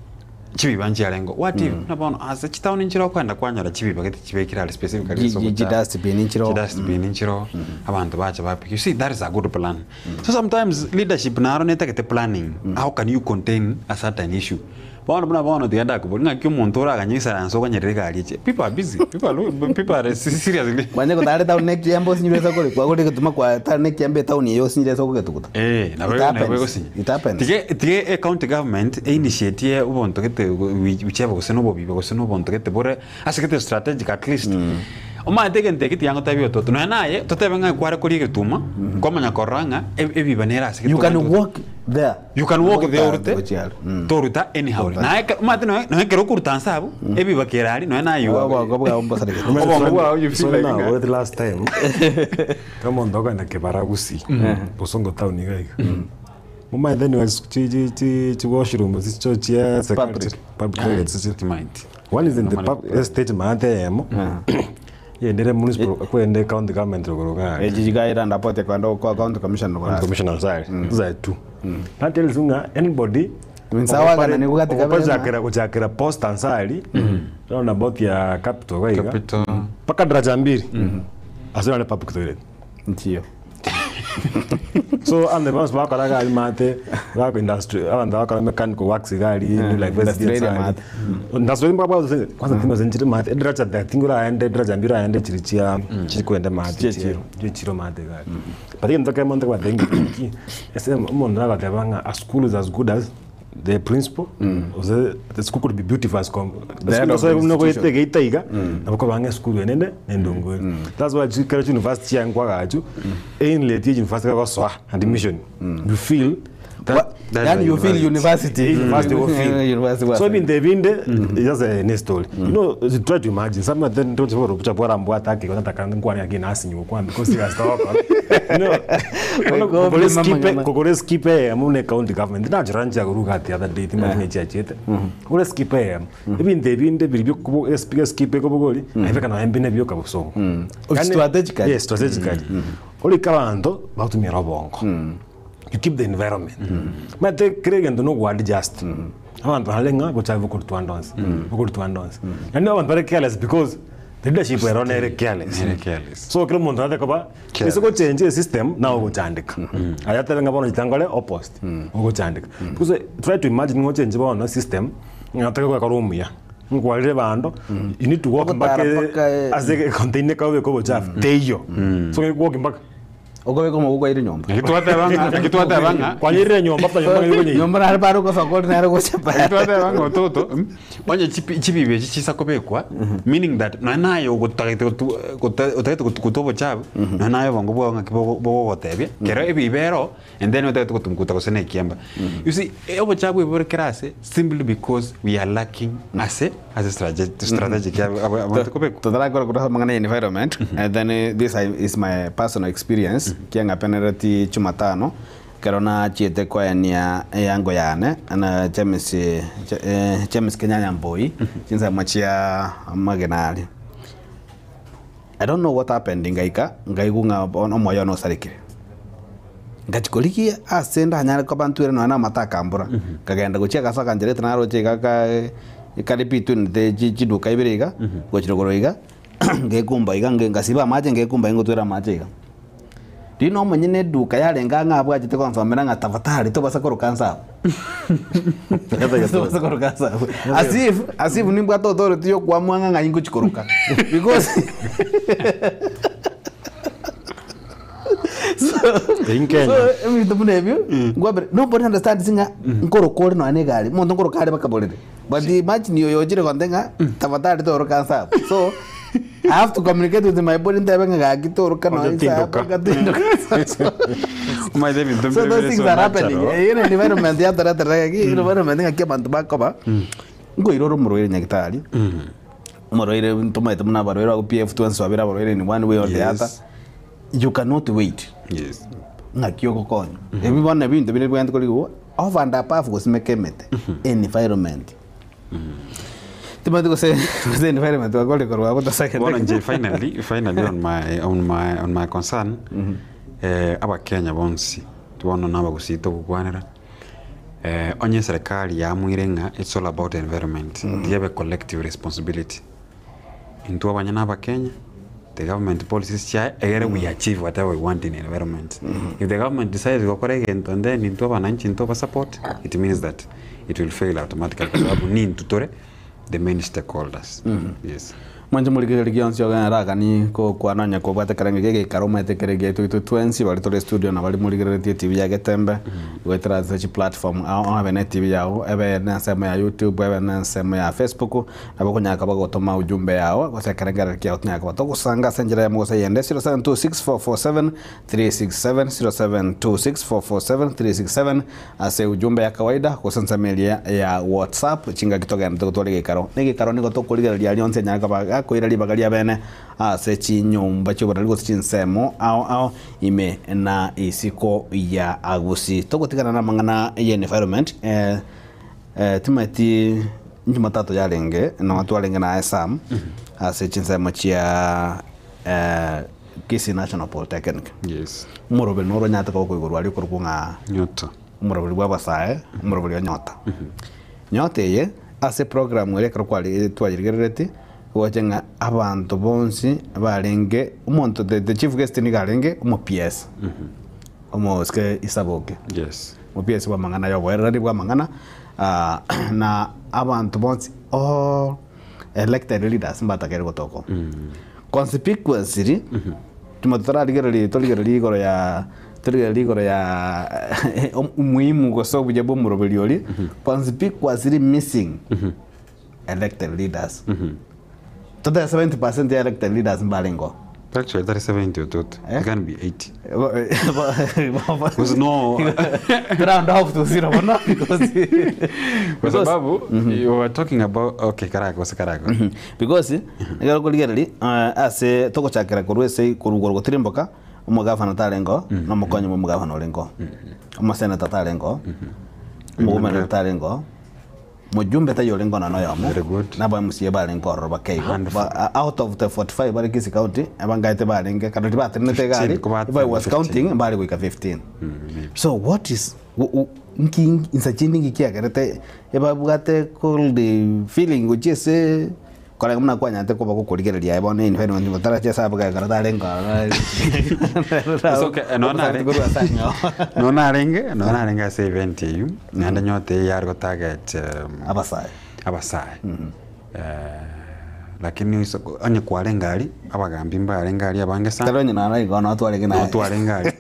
C: chibiba nchiarengo. What if, buna bono ase chitown nchire okoenda kwanyora chibiba gete chibekire are specifically
A: Chi-
C: ase
A: chi-
C: ogocha-
A: chidustbin nchire oo.
C: chidustbin nchire oo, abanto bacha bapika. You see, that is a good plan. So sometimes leadership naro netagete planning. How can you contain a certain issue? Bono buna bono tiga ndakoboria, ng'aki omonto oraganye isaranse oganyerere egari eche? People are busy. People are, lo- people are seriously.
A: Kwanye gotara etown na ekiembe osinyire ase okore kwagorire egetuma kwa tari na ekiembe etown eye osinyire ase okogetuguta.
C: Eh, nabo
A: It
C: nabo
A: happens.
C: egosinya.
A: It happens.
C: Tige tige e county government e initiate obonto gete whichever gose na obobibe gose na obonto gete bore ase gete strategic at least. Omanyete egento eke tiga ngotebie ototo nonya naye totebe ng'a kware koria egetuma kwamanya korora ng'a ebiba nere ase
A: You can
C: gete
A: walk there.
C: You can walk there
A: Gotara
C: orute
A: gochia are. Mm.
C: toruta anyhow.
A: Toruta.
C: Naye ekero omanyete nonya nonya ekero okoruta nse abwo ebiba kere aria nonya naye you are-
A: Obongo bwao mbosaregete.
C: Obongo bwao you feel
B: Sorry
C: like
B: na
C: ng'a-
B: the last time kero omonto okogenda kebara gusii bosongo town iga iga momanyete nigo chi chi chi chi washroom chicho chia serikali
A: Public.
B: public toilets chiche.
C: Timaeti.
B: One is in the
C: Normally
B: pub estate maate eyemo eyende ere municipal kwende county government rogoro iga aria.
A: Echi chigaira ndapote kwenda kwa county commissioner
B: County
A: korara.
B: commissioner Ansari those are two that tells you ng'a anybody
A: Nsawa gana nigo gati kabere ng'a-
B: ogochakera gochakera post Ansari roundabout ya capital iga iga
C: Capital.
B: mpaka daraja mbili ase nare public toilet
A: Nchiyo.
B: so and the ones bakora gari mate bako industry abantu bakora mechanical works gari new like
A: Industrial
B: West
A: mate.
B: industry mbwa kwanza thima zenchiri mate daraja that thing aende daraja mbili aende chiri chia chiri kwenda mate
A: Chia chiro.
B: chiro chiro mate gari but into ke monte kwa thingi ki ese omonto agateba ng'a a school is as good as the principal or the, the school could be beautiful as com
A: The head of the institution.
B: geita iga nabo kobanga esukuru enene nendongo that's why chikara chi university chiankwagachu einlet ye university kagosoa admission you feel that
A: What?
C: That's
A: Yani
C: the
A: you feel university.
B: university will feel.
A: University
B: So
A: was-
B: ebinto ebinde it's just a next story. You know, you try to imagine some of them don't know what bora mbwa atake kwa nataka nkwani again asinyo kwa because they are talk. You know,
A: Go
B: kokore
A: mama
B: skip
A: ngama.
B: kokore skip eh mune county government na jiranja kuruga the other day timba yeah. chete. Ore skip eh ebinto ebinde biri byo kubo skip skip ko bogori ayibeka na embine byo kabusongo.
A: Oh, strategically.
B: Yes, strategically. Ori kabanto batumira obongo. You keep the environment. Mate kire gento no go adjust. Abantu barenga gocha bukurutwa ndonse. Bukurutwa ndonse. And abantu bari careless because the leadership era nere careless.
C: Nere careless.
B: So kire omonto ate koba
C: Careless.
B: ase gochange system nawe ogochandika. Aya tebe ng'a bono chitangore opposite ogochandika. Because try to imagine ng'ochange bono system ng'atake gwekora omuya nkwarire bando you need to walk
A: Ogotara
B: mpaka
A: mpaka, eh,
B: ase container kabe kobochafu teiyo so walk mpaka
A: Okobeka omoboko aire nyomba.
C: Naki twateba ng'a naki twateba ng'a
B: kwanyerire nyomba pa nyomba ngikonye
A: Nyomba nare paro gosokori nare gocha
C: Naki
A: pare.
C: twateba ng'a ototo onye chipi chibibe echi chisa kobekwa meaning that nonya naye ogotagete gotu otagete gotuguta obochafu nonya naye obongo bwao ng'aki bogo bogogotebia kero ebibe ero and then otagete gotumguta gose na ekiemba. You see obochafu obo bore kera ase simply because we are lacking ase ase strategic abanto kobekwa.
A: Tutarakora kurasa mang'ana ya environment and then this is my personal experience kiang'apenereti Jumatano kero nachiete koenia eyango yane na James James Kenyanya Mbui chinsemo chia amagena aria. I don't know what happened ngaika ngaigwa ng'a bono omoyo one osarekire. Ngachikorigia ase ndanyare koba ntwere nonya na amato akambora nkagenda gochia agase akancherete naroche iga ka kare between the chiduka ibere iga gochia rogoro iga ngekumba iga ngasiba amache ngekumba ngotwera amache iga. Riria na omonyene eduka yarenge ang'e abwo achete gonsomera ng'a tafadhali tobasa koroka nse abwo. Tobasa koroka nse abwo. As if, as if nimbwate authority ya okoamua ng'a ng'ai ngochi koroka. Because
C: In Kenya.
A: So, ebinto buna ebio, nkwambera, nobody understands ng'a nkoroka ore nonya na egari, omonto nkoroka are mpaka borere. But imagine oyo ochire gonte ng'a tafadhali toroka nse abwo. So, I have to communicate with my body ntebe ng'a gaki toroka nonya
C: Oche
A: nse abwo,
C: tindoka.
A: ngatindoka.
C: Omanyete ebinto
A: So
C: mbire
A: those
C: bire
A: things
C: so
A: are happening.
C: natural.
A: Eh, ere environment yatoreterera gaki, environment ng'aki abanto bakoba, nkoira ore omorwaire nyagitari, omorwaire ntomaete buna abarwaire bago PF twensi twabere abarwaire in one way or the other,
C: Yes.
A: you cannot wait.
C: Yes.
A: Ng'aki ogokonya. Ebi bono ebinto bire bwenerete korigwa over and above gosimeka emete, environment. Timanyeti gose gose environment bakore korwa abwo tosagete.
C: Bono inche finally, finally on my, on my, on my concern, eh, abakenya bonsi, bono na abagusii togokwanera, eh, onye eserekari yaamuire ng'a it's all about environment, tiga ebe collective responsibility. Intwe abanyene abakenya, the government policies chiaye egere we achieve whatever we want in environment. If the government decides gokora egento and then intwe abananchi ntoba support, it means that it will fail automatically kwa sababu nintwe tore the main stakeholders. Yes.
A: Mwanche morigereria gionsi ogenda agani gokwana onye kobwate ekerengo eke egeikaro omanyete ekere giaito intwe twensi baria tore studio na baria morigereretie etibi ya Getembe goetera ase chiplatform ao ebe na etibi yago ebe na ensemo ya YouTube ebe na ensemo ya Facebook Nabo okonyara koba gotoma ujumbe yao gose ekerengerero kiao tonyare koba togosanga ase enchera eyemo gose eyende 0726447367 0726447367 ase ujumbe ya kawaida gose ensemo eria ya WhatsApp chingaki togenderete gotwara egeikaro. Na egeikaro nigo tokorigereria aria onsi anyare koba gakoira ribaga ria bene ase chinyomba chi'oborari gose chinsemo ao ao ime na isiko ya Gusii. Togotigana namang'ana ya environment eh, Timanyeti Jumatatu yarenge, nonya twarenge naye Sam, ase chinsemo chia Kisii National Polytechnic.
C: Yes.
A: Omoroberi noro onyarete koba okoigorwa aria okorokwa ng'a
C: Nyota.
A: omoroberi bwa abasae, omoroberi o Nyota. Nyota eye, ase program eria ekero kware twayerigereretie, ogoche ng'a abanto bonsi barenge, omonto the the chief guest nigo arenge omo PS, omosike Isaboke.
C: Yes.
A: Obiesi bw'amang'ana y'oboererani bw'amang'ana, na abanto bonsi all elected leaders mbatakeire gotoka oo. Conspicuously, timothy torarigereria torigereria igoro ya torigereria igoro ya umuhimu gose obuya bwa omoroberi oria, conspicuously missing elected leaders. Totebe 70% ya elected leaders mbarenge oo.
C: Actually, tari 70 ototo.
A: Eh?
C: It can be 80. Because no.
A: Round off to zero bono because
C: Kwa sababu you were talking about okay karako gose karako.
A: because ekero okorigereria ase togochakera korwa ase korwa igoro gotirimboka omogavana tarenge oo na omokonyi bwa omogavana orenge oo omoseneta tarenge oo omogomani tarenge oo Mojumbe taiyo orenge onene oyomo,
C: Very good.
A: na aba MCA barenge ororo bake igo.
C: Handful.
A: Ba, out of the 45 bare Kisii County, abangaete barenge, kando tibatenenete egari,
C: 15, ko
A: if I was
C: 15.
A: counting, mbare goika 15. So what is, wo- wo- nki insa chinde nki kiagerete ebabwate cold feeling gochia ase korega buna kwanyarete koba gokorigereria aye bono environment gotaracha ase abwo ekero tarenge ororo.
C: It's okay, eh, nonya nare-
A: Korwa ase ang'ao.
C: Nonya narenge, nonya narenge ase event eywo, naende nyote eywo yare gotarget
A: Abasae.
C: abasae. Lakini ase onye kwarenge aria, abagambi mbarenge aria abange sana.
A: Tari onye nonya igo nonya twarenge naye.
C: Nonya twarenge aria,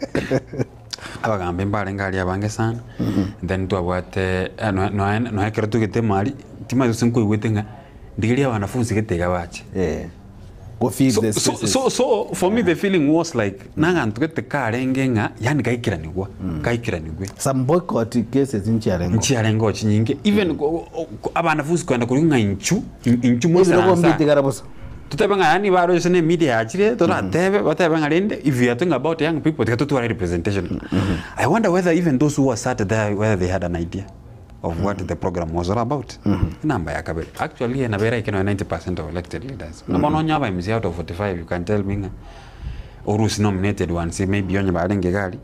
C: abagambi mbarenge aria abange sana, then twabwate nonya nonya nonya ekero togete ime aria, timanyeti gose nkoigwete ng'a ndigerie abanafunzi gete iga bache.
A: Eh. Go feed
C: So,
A: the
C: so,
A: spaces.
C: so, so for me the feeling was like naganto gete karenge ng'a yani gaikeranigwa gaikeranigwe
A: Some boycott cases nchiarenge.
C: nchiarenge oo chinyinge even ko- o- ko- abanafunzi kogenda korwa ng'a inchu in- inchu
A: Ebirogo
C: moisaransa
A: mbitigara bosa.
C: totebe ng'a yaani baroche na emedia yachire toratebe batebe ng'a rende if you are talking about young people tiga totware representation I wonder whether even those who were sat there whether they had an idea of what the program was all about. Enamba ya kabere actually enabo eraike nonya 90% of elected leaders. Buna bono onye aba MCA out of 45 you can tell me ng'a orusie nominated ones maybe onye barenge iga aria.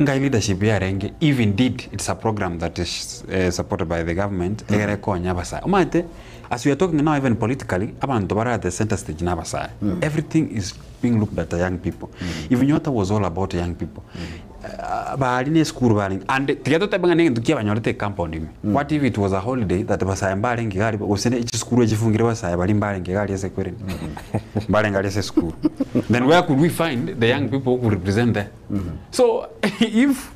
C: Ngai leadership yarenge if indeed it's a program that is supported by the government egere ekonya abasae. Omanyete as we are talking now even politically abanto bare at the center stage na abasae. Everything is being looked at the young people. If Nyota was all about young people, baria na esukuru barenge and tiga totebe ng'a na egento kiabanyorete ecompound ime. What if it was a holiday that basae mbarenge iga aria gose ne chisukuru echifungire basae baria mbarenge iga aria ase ekwerende mbarenge aria ase esukuru. Then where could we find the young people who could represent there? So if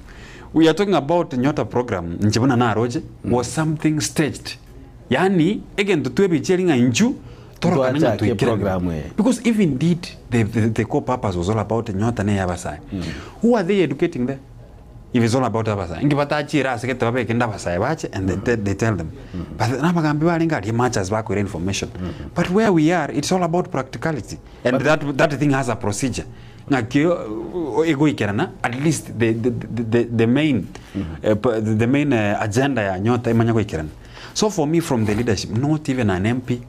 C: we are talking about Nyota program inche buna naroche was something staged yaani egento twebicheri ng'a inchu torokane ng'a
A: Twachakie
C: toikerane.
A: program eye.
C: Because if indeed the, the, the core purpose was all about Nyota ne abasae who are they educating there? If it's all about abasae inki batachire ase gete babeke nde abasae bache and they, te- they tell them but nabagambi barenge aria much as bakoira information but where we are it's all about practicality and that, that thing has a procedure Ng'aki egoikerana at least the, the, the, the, the main, the main agenda ya Nyota emanye goikerana. So for me from the leadership, not even an MP,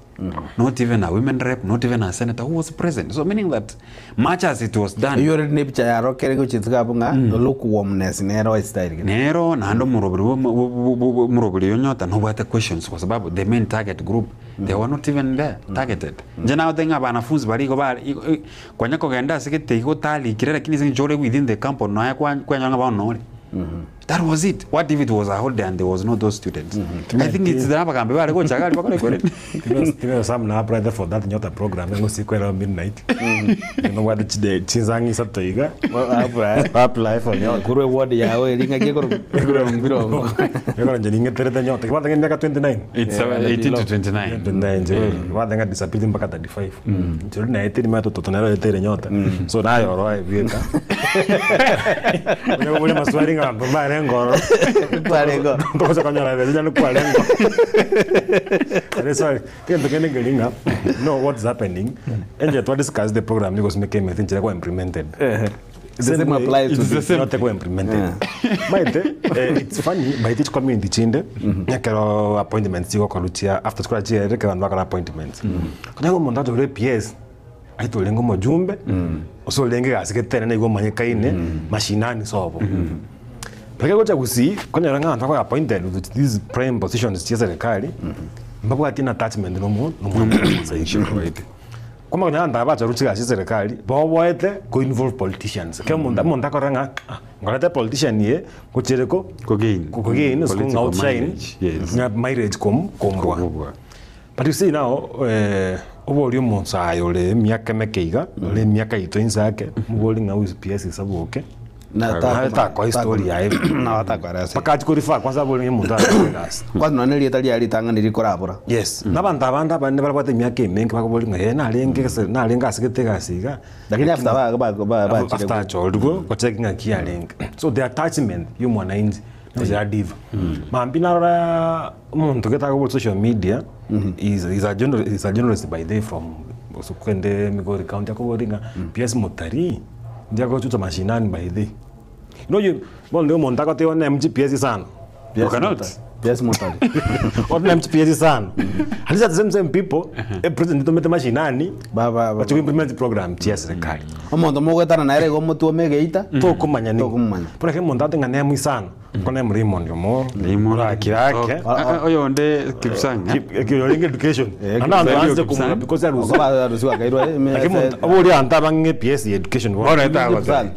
C: not even a women rep, not even a senator who was present. So meaning that much as it was done,
A: Eyio already nepicha yaro kere gochituka abwo ng'a lukewarmness nero estyle gete.
C: nero naende omoroberi bwa omoroberi oyo Nyota nobwate questions kwa sababu the main target group they were not even there targeted. Inche nagotebi ng'a abanafunzi baria igo bare igo Konya kogenda ase gete igo otarikire lakini ase eng'encho ore within the compound nonya kwa kwanyora ng'a bono nore. That was it. What if it was a holiday and there was no those students? I think it's the abagambi bare gocha iga aria bakore kore.
B: Tibe Sam na apply for that Nyota program engo sikwera midnight. Nobwate chide chinsang'i isato iga.
A: Apply.
B: Apply for Nyota.
A: Korwa eward yago eria ng'aki ekorokwa Birongo.
B: Ekero inche ning'eterete Nyota. Kebwate ng'a emiaka 29.
C: It's 18 to 29.
B: 29 nche kebwate ng'a disability mpaka 35. Inche riria naetire nimanyete ototo nere oeteire nyota. So naye oro aye bweka. Onye koboria maswali ng'a abanto mbarenge ororo.
A: Kwarenge ororo.
B: Togocha konyora besa onye kwarenge ororo. Ere swali, egento kende nkeri ng'a, know what is happening, enchera twa discuss the program nigo gosimeka emete enchera ekwa implemented.
A: The same applies to
B: It's the
A: this.
B: same. Yote kwa implemented. Maete, eh, it's funny, maete chi community chinde, ekero appointments chigokorwa chia, after chikora chiaerire ekero abanto bakora appointments. Konya omonto achore PS, aye orenge omojumbe, gose orenge egasi gete ere nigo omanyekaine, mashinani sobo. Ekero ogocha gusii, okonyora ng'a abanto bakore appointed with these prime positions chia eserekari, mbabwati na attachment na omo- na omonto. Kwamanya abanto aba bachorwa chigasi chia eserekari, boboete ko involve politicians. Ekero omonto omonto akorora ng'a ah, nkorete politician eye, ngochiere ko
C: Kogain.
B: kogain gose
C: Political
B: outshine
C: mileage, yes.
B: ng'a mileage kom kombua.
C: Kobua.
B: But you see now, oborie omonto aye ore emiaka emeke iga, ore emiaka yaito inse ake, omoborie ng'a who is PS Isaboke,
A: Na
B: naye takoa estory yaye buya.
A: Nabo atakoera ase.
B: Mpaka achie korefer kwanza abore ng'a omonto arakore egasi.
A: Kwanza nonye na erieta riaye ritang'ani rikorabora.
B: Yes, na abanto abande abanene barabwate emiaka emenge bakoboria ng'a ee narenge gese narenge asegete egasi iga,
A: Lakini after ba ba ba bachire
B: after achorirwe gocheki ng'aki yarenge. So the attachment ya omwananchi nigo yadiva. Mambia narora omonto gete akobua social media, is is a journal is a journalist by day from gose kende Migori county akoboria ng'a PS Mutarii, ndiagochucha mashinani by day. You know you bono nigo omonto agoteba one MGPS sana.
C: You cannot.
A: Yes, Mutari.
B: One MGPS sana. At least at the same same people, e president tomete mashinani,
A: Ba- ba- ba-
B: bache implement program chia serikali.
A: Omonto mogwetana nere igo omotwome egeita.
B: Tokomanya nigo.
A: Tokomanya.
B: Bono ekero omonto ate ng'a nemo isano, ko nemo Raymond omo, orakire ake.
C: Oyonde Kipsang. eh?
B: Kip- orenge education.
A: Eh,
B: Naende abanto
C: Kipsang.
B: banse komura because arusia.
A: Okoba arusiwa akairwa
B: Lakini omonto oboria abanto abang'e PS education.
C: Bono etagoteba.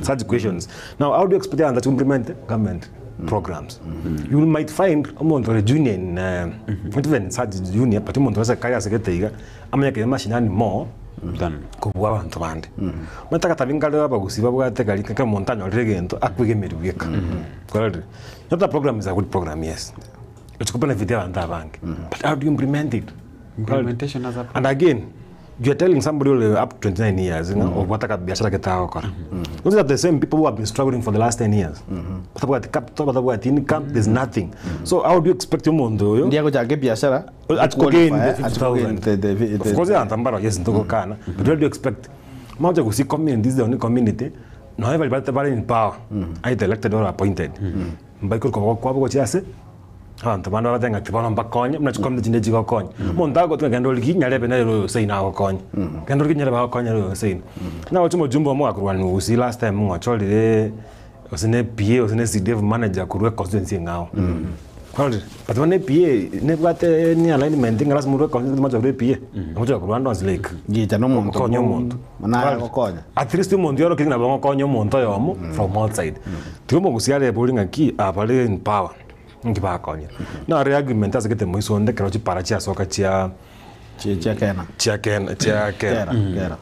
B: Such questions. Now, how do you expect to implement government programs? You might find omonto ore junior in, not even such junior, but omonto ase kare ase gete iga, amanye kere mashinani more
C: Than.
B: kobua abanto bande. Omanyete agatabi nkare abagusii babwate kari ekero omonto anyorire egento, akwegemeria bweka. Kwarorire? Not a program is a good program, yes. It's kobenefit abanto abange. But how do you implement it?
C: Implementation as a
B: And again, you are telling somebody ore up to 29 years ng'a obwate akabiashara gete agokora. Those are the same people who have been struggling for the last 10 years. Batabwati capital, batabwati income, there's nothing. So how do you expect omonto oyo
A: Ndiye agochaka ebiashara.
B: Ati kogain the
A: Ati kogain
B: 50,000.
A: the-
B: Of course abanto mbaro yes ntogokana but what do you expect? Moche gusii community this is the only community nonya baria barete bare in power either elected or appointed mbaikore koboko kwabo gochia ase. Abanto bande bagotebi ng'a bono mbakonye, buna chikomiti chinde chigokonya. Omonto agotoka genda origie nyarebe nere oyo seino agokonye. Genda origie nyarebe agokonye nere oyo seino. Nagocha omojumbe omo ogakorwania gusii last time ng'a ochorire gose ne PA gose ne CDF manager korwa econstituency eng'ao. Kwarorire? But bono ePA nebwate any alignment ng'a lasima orwe econstituency moche korwa ePA, moche korwa ande onsi like
A: Gicha na omonto
B: okonye omonto.
A: naye
B: Kwarorire?
A: agokonya.
B: At least omonto orokia ng'a nabo ogokonya omonto oyomo from outside. Tiga omogusii arebe ore ng'aki abare in power. Inki bakonyire? Nare agreement ase gete moiso onde ekero chipara chiasoka chia
A: Chia chia kena.
B: chia kena chia kera.
A: Kera, kera.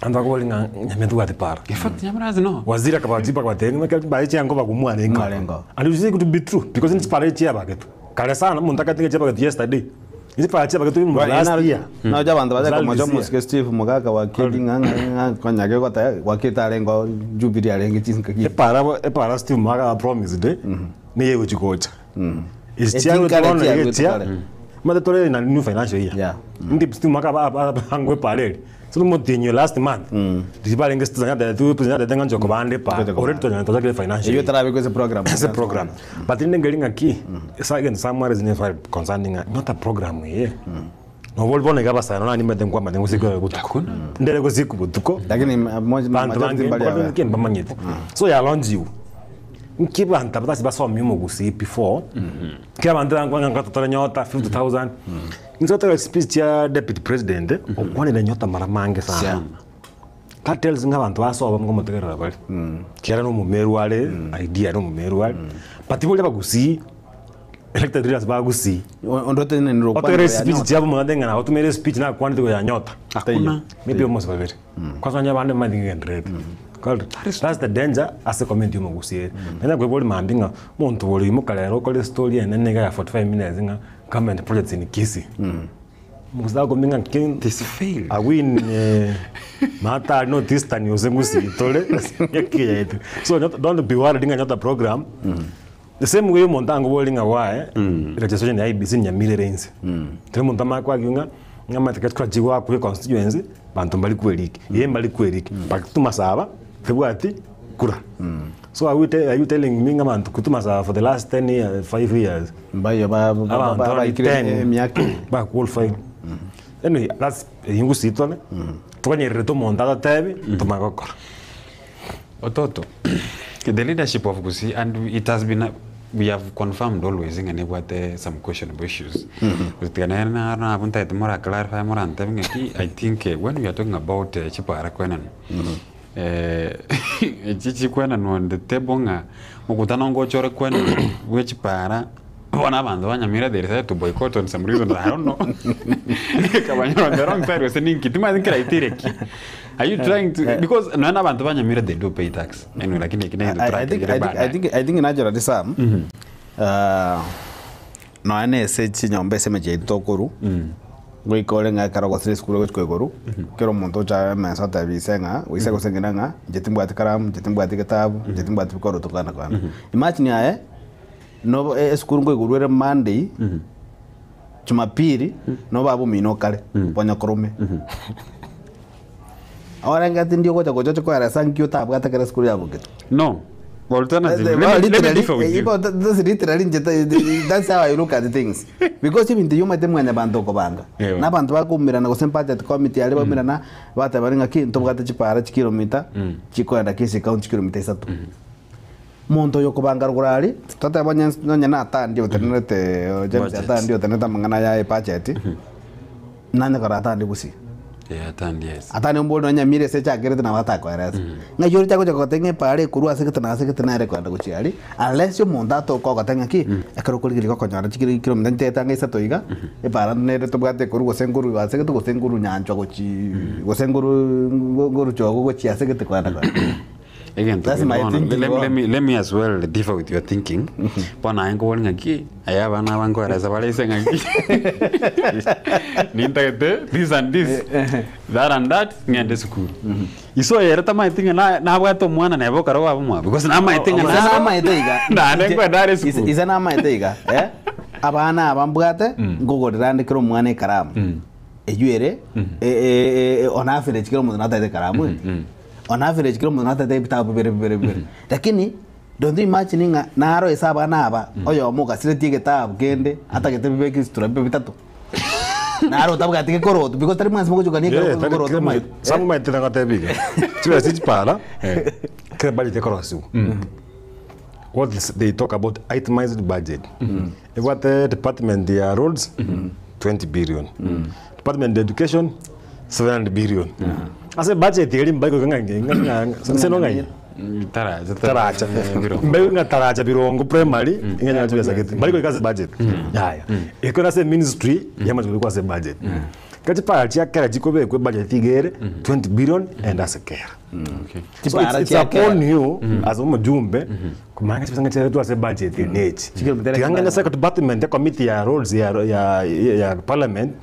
B: Abanto bakobori ng'a Nyamira tobwati para.
C: In fact, Nyamira has no.
B: Waziri akabajibu akabatebia ng'a ekero chipara chiango bagumu arenge.
A: Arenge.
B: And you see it to be true because chipara chiabagetwe kare sana omonto akatinga chiabagetwe yesterday. Chipara chiabagetwe last year.
A: Nocha abanto bacha
B: Last
A: komocha
B: year.
A: omosike Steve Mogaka waketi ng'a ng'a ng'a konya gegota waketi arenge oo Jubilee arenge chinka ki.
B: Epara epara Steve Mogaka apromised nigo egochi gocha. Esi
A: Echi
B: chiago
A: nkare
B: bono
A: chiago
B: echia,
A: kare.
B: omanyete tore na new financial year.
A: Yeah.
B: Ndi Steve Mogaka ba- ba- bangwe epara eria. So omotienyi last month, riria barenge sitonyara president atebete ng'a nchoka kobanda epara,
A: Nchoka
B: already
A: kobanda.
B: twanyora twachakire financial
A: Eyio
B: year.
A: etarabekwa ase program.
B: Ase program. But rende nkeri ng'aki, esa egento somewhere is never concerning ng'a not a program eye. Nobori bono iga abasae nonya nimanyete nkwamanya gose ekero botuko. Ndere gose botuko.
A: Lakini
B: Banto
A: majority
B: bange
A: mbari abe.
B: mbare mbamanyete. So yalonjiwe. Nki abanto aba basomia omogusii before, ki abanto bang'ana ngototore nyota 50,000. Inche goteba speech chia deputy president, okwanire nyota mara mange sana. That tells ng'a abanto basoba nkomotegerera bare. Ekiagera na omomeru are, idea na omomeru are, but boria abagusii, elected leaders ba gusii,
A: Onde otenenire okwanire
B: otegerere
A: ya
B: speech
A: nyota.
B: chiabo omanyete ng'a nagotumire espeech nakwanete igoro ya nyota.
C: Hakuna.
B: Maybe almost babere. Kwanza onye abande mbamanyete ngegendererete. Kwarora? That's the danger ase community y'omogusii ere. Naende nakoiboria mambia ng'a omonto ore imoka rero okore estory enene iga ya 45 minutes ng'a government projects in Kisii. Omogusii takomenya ng'a ki
C: It is failed.
B: abwo in matari north eastern gose gusii tore ng'aki yaito. So don't be worried ng'a nyota program, the same way omonto angoborie ng'a why registration ya IEBC Nyamira ere inse. Ekero omonto amanye koagiwa ng'a ng'a amaete kera chigoakwa econstituency, banto mbari kweriki, ee mbari kweriki, but tomasaba tebwati kura. So are you are you telling me ng'a abanto korwa tomasaba for the last 10 years, 5 years,
A: Mbayo ba- ba- ba-
B: abanto
A: ba-
B: bari
A: baikire
B: 10
A: emiaka.
B: ba qualify. Anyway, that's eyio gusii tore, tokanyererete omonto atotebi, tomanye gokora.
C: Ototo, the leadership of Gusii and it has been we have confirmed always ng'a nebwate some questionable issues. Gotiga nere naro nabo ntagete mora clarify morantebie ng'a ki I think eh, when we are talking about eh, chipara kwenanwa eh, echi chikwenanwa on the table ng'a mokutano ngocha ore kwenanwa bwe chipara Bono abanto ba Nyamira they decided to boycott on some reasons I don't know. Ekabanyora on the wrong side gose ninki timanyeti nkeraitire ki. Are you trying to because nonya na abanto ba Nyamira they do pay tax. Anyway lakini eki negento
A: I, I think,
C: torategerere
A: I think, I
C: baadaye.
A: think, I think naturally Sam, uh, nonya na ase chinyomba ase emechie yaito tokorwa, goika ore ng'a ekero ogosire esukuru ogochia koigorwa, kera omonto ocha emesa otebia ise ng'a, ise gose ng'ina ng'a, inche timbwati karamu, inche timbwati getabu, inche timbwati bikoroto kwana kwana. Imagine aye, Nobo esukuru nkoigorwa ere Monday, Jumapili, nobo baba omino okare, bonyokorome. Orenge tindi ogocha gocha oche koeresa nki otabwate ekero esukuru yabokete.
C: No. Alternative.
A: Well,
C: Let me, let me
A: literally,
C: differ with
A: eh,
C: you.
A: but that's literally nche ta- that's how I look at things. Because ebinto ebi omanyete mwanyabanto okobanga.
C: Ewe.
A: Na abanto bakoumerana gose budget committee aria baumerana, bateba ng'aki ntobwate chipara chikilomita, chikoenda Kisii county chikilomita isato. Omonto oyo okobanga rogoro aria, totebe onye onye na Atandi otenenerete James
C: Budget.
A: Atandi otenenerete amang'ana aya ebudget, nanye kora Atandi gusii.
C: Eh, Atandi yes.
A: Atandi ombori nonye Nyamira ase echakerete nabo atakoeresa. Ng'ai oria chagocha goteba ng'a epara ekorwa ase gete na ase gete nere ekoenda gochia aria, unless omonto atoke ogoteba ng'aki, ekero okorigereria gokonyora chikiro kilomita nchitaete ang'e isato iga, epara nere tobwate ekorwa gose nkorwa ase gete gose nkorwa nyanchwa gochii gose nkorwa nkorwa chogo gochia ase gete koenda koenda.
C: Egento
A: That's
C: kende
A: my
C: bono,
A: thinking
C: let,
A: bono.
C: let, me, let me as well differ with your thinking. Bono aye nkobori ng'aki, aye abana aba nkoeresa bare ase ng'aki. Nintagete this and this, that and that, ng'ende esukuru. Iso oyo ere tamaeti ng'a na- nabwate omwana neba okare obe omwabo, because namaete ng'a
A: Ise
C: naro-
A: namaete iga.
C: Naende nkwenda are
A: Ise-
C: esukuru.
A: Ise namaete iga, eh? Abana aba mbwate, nkogorera ande kera omwana ekaramu. Eywo ere, eh, eh, eh, on average kera omonto natagete ekaramu. On average kera omonto natete ebitabu bibere bibere bibere. Lakini Don't you imagine ng'a naro ase abana aba oyomo ogasiretie egetabu kende atagete bibe ekesitura bibe bitato. Naro otabwati gekoroto because tari mwensi mogochukania ekero
B: Eh, tari
A: gekoroto
B: kera
A: omanyete.
B: omonto- Some omanyete nagotebi iga, chibesa chipara, kera budget ekorosiwa, what is they talk about itemized budget. Ebwate department ya roads, 20 billion, department ya education, 700 billion. Ase budget eria mbaikoika ng'a ng'a ng'a ng'a ase nong'ai?
C: Taracha
B: Taracha. Mbaigwe ng'a taracha birongo primary ng'a chibesa gete. Mbari goika ase budget. Yaya. Ekero ase ministry yamache kobekwa ase budget. Kera chipara chia kera chikobekwa ebudget iga ere 20 billion and ase kera.
C: Okay.
B: So
A: Chipara
B: it's, it's
A: chia
B: upon
A: kera.
B: you as omojumbe komanya ng'a chibesa ng'a chiaretwe ase budget eye nechi.
A: Chikilomita
B: Tiga ng'ende ase
A: chipara.
B: department ekomiti ya roads ya, ya, ya parliament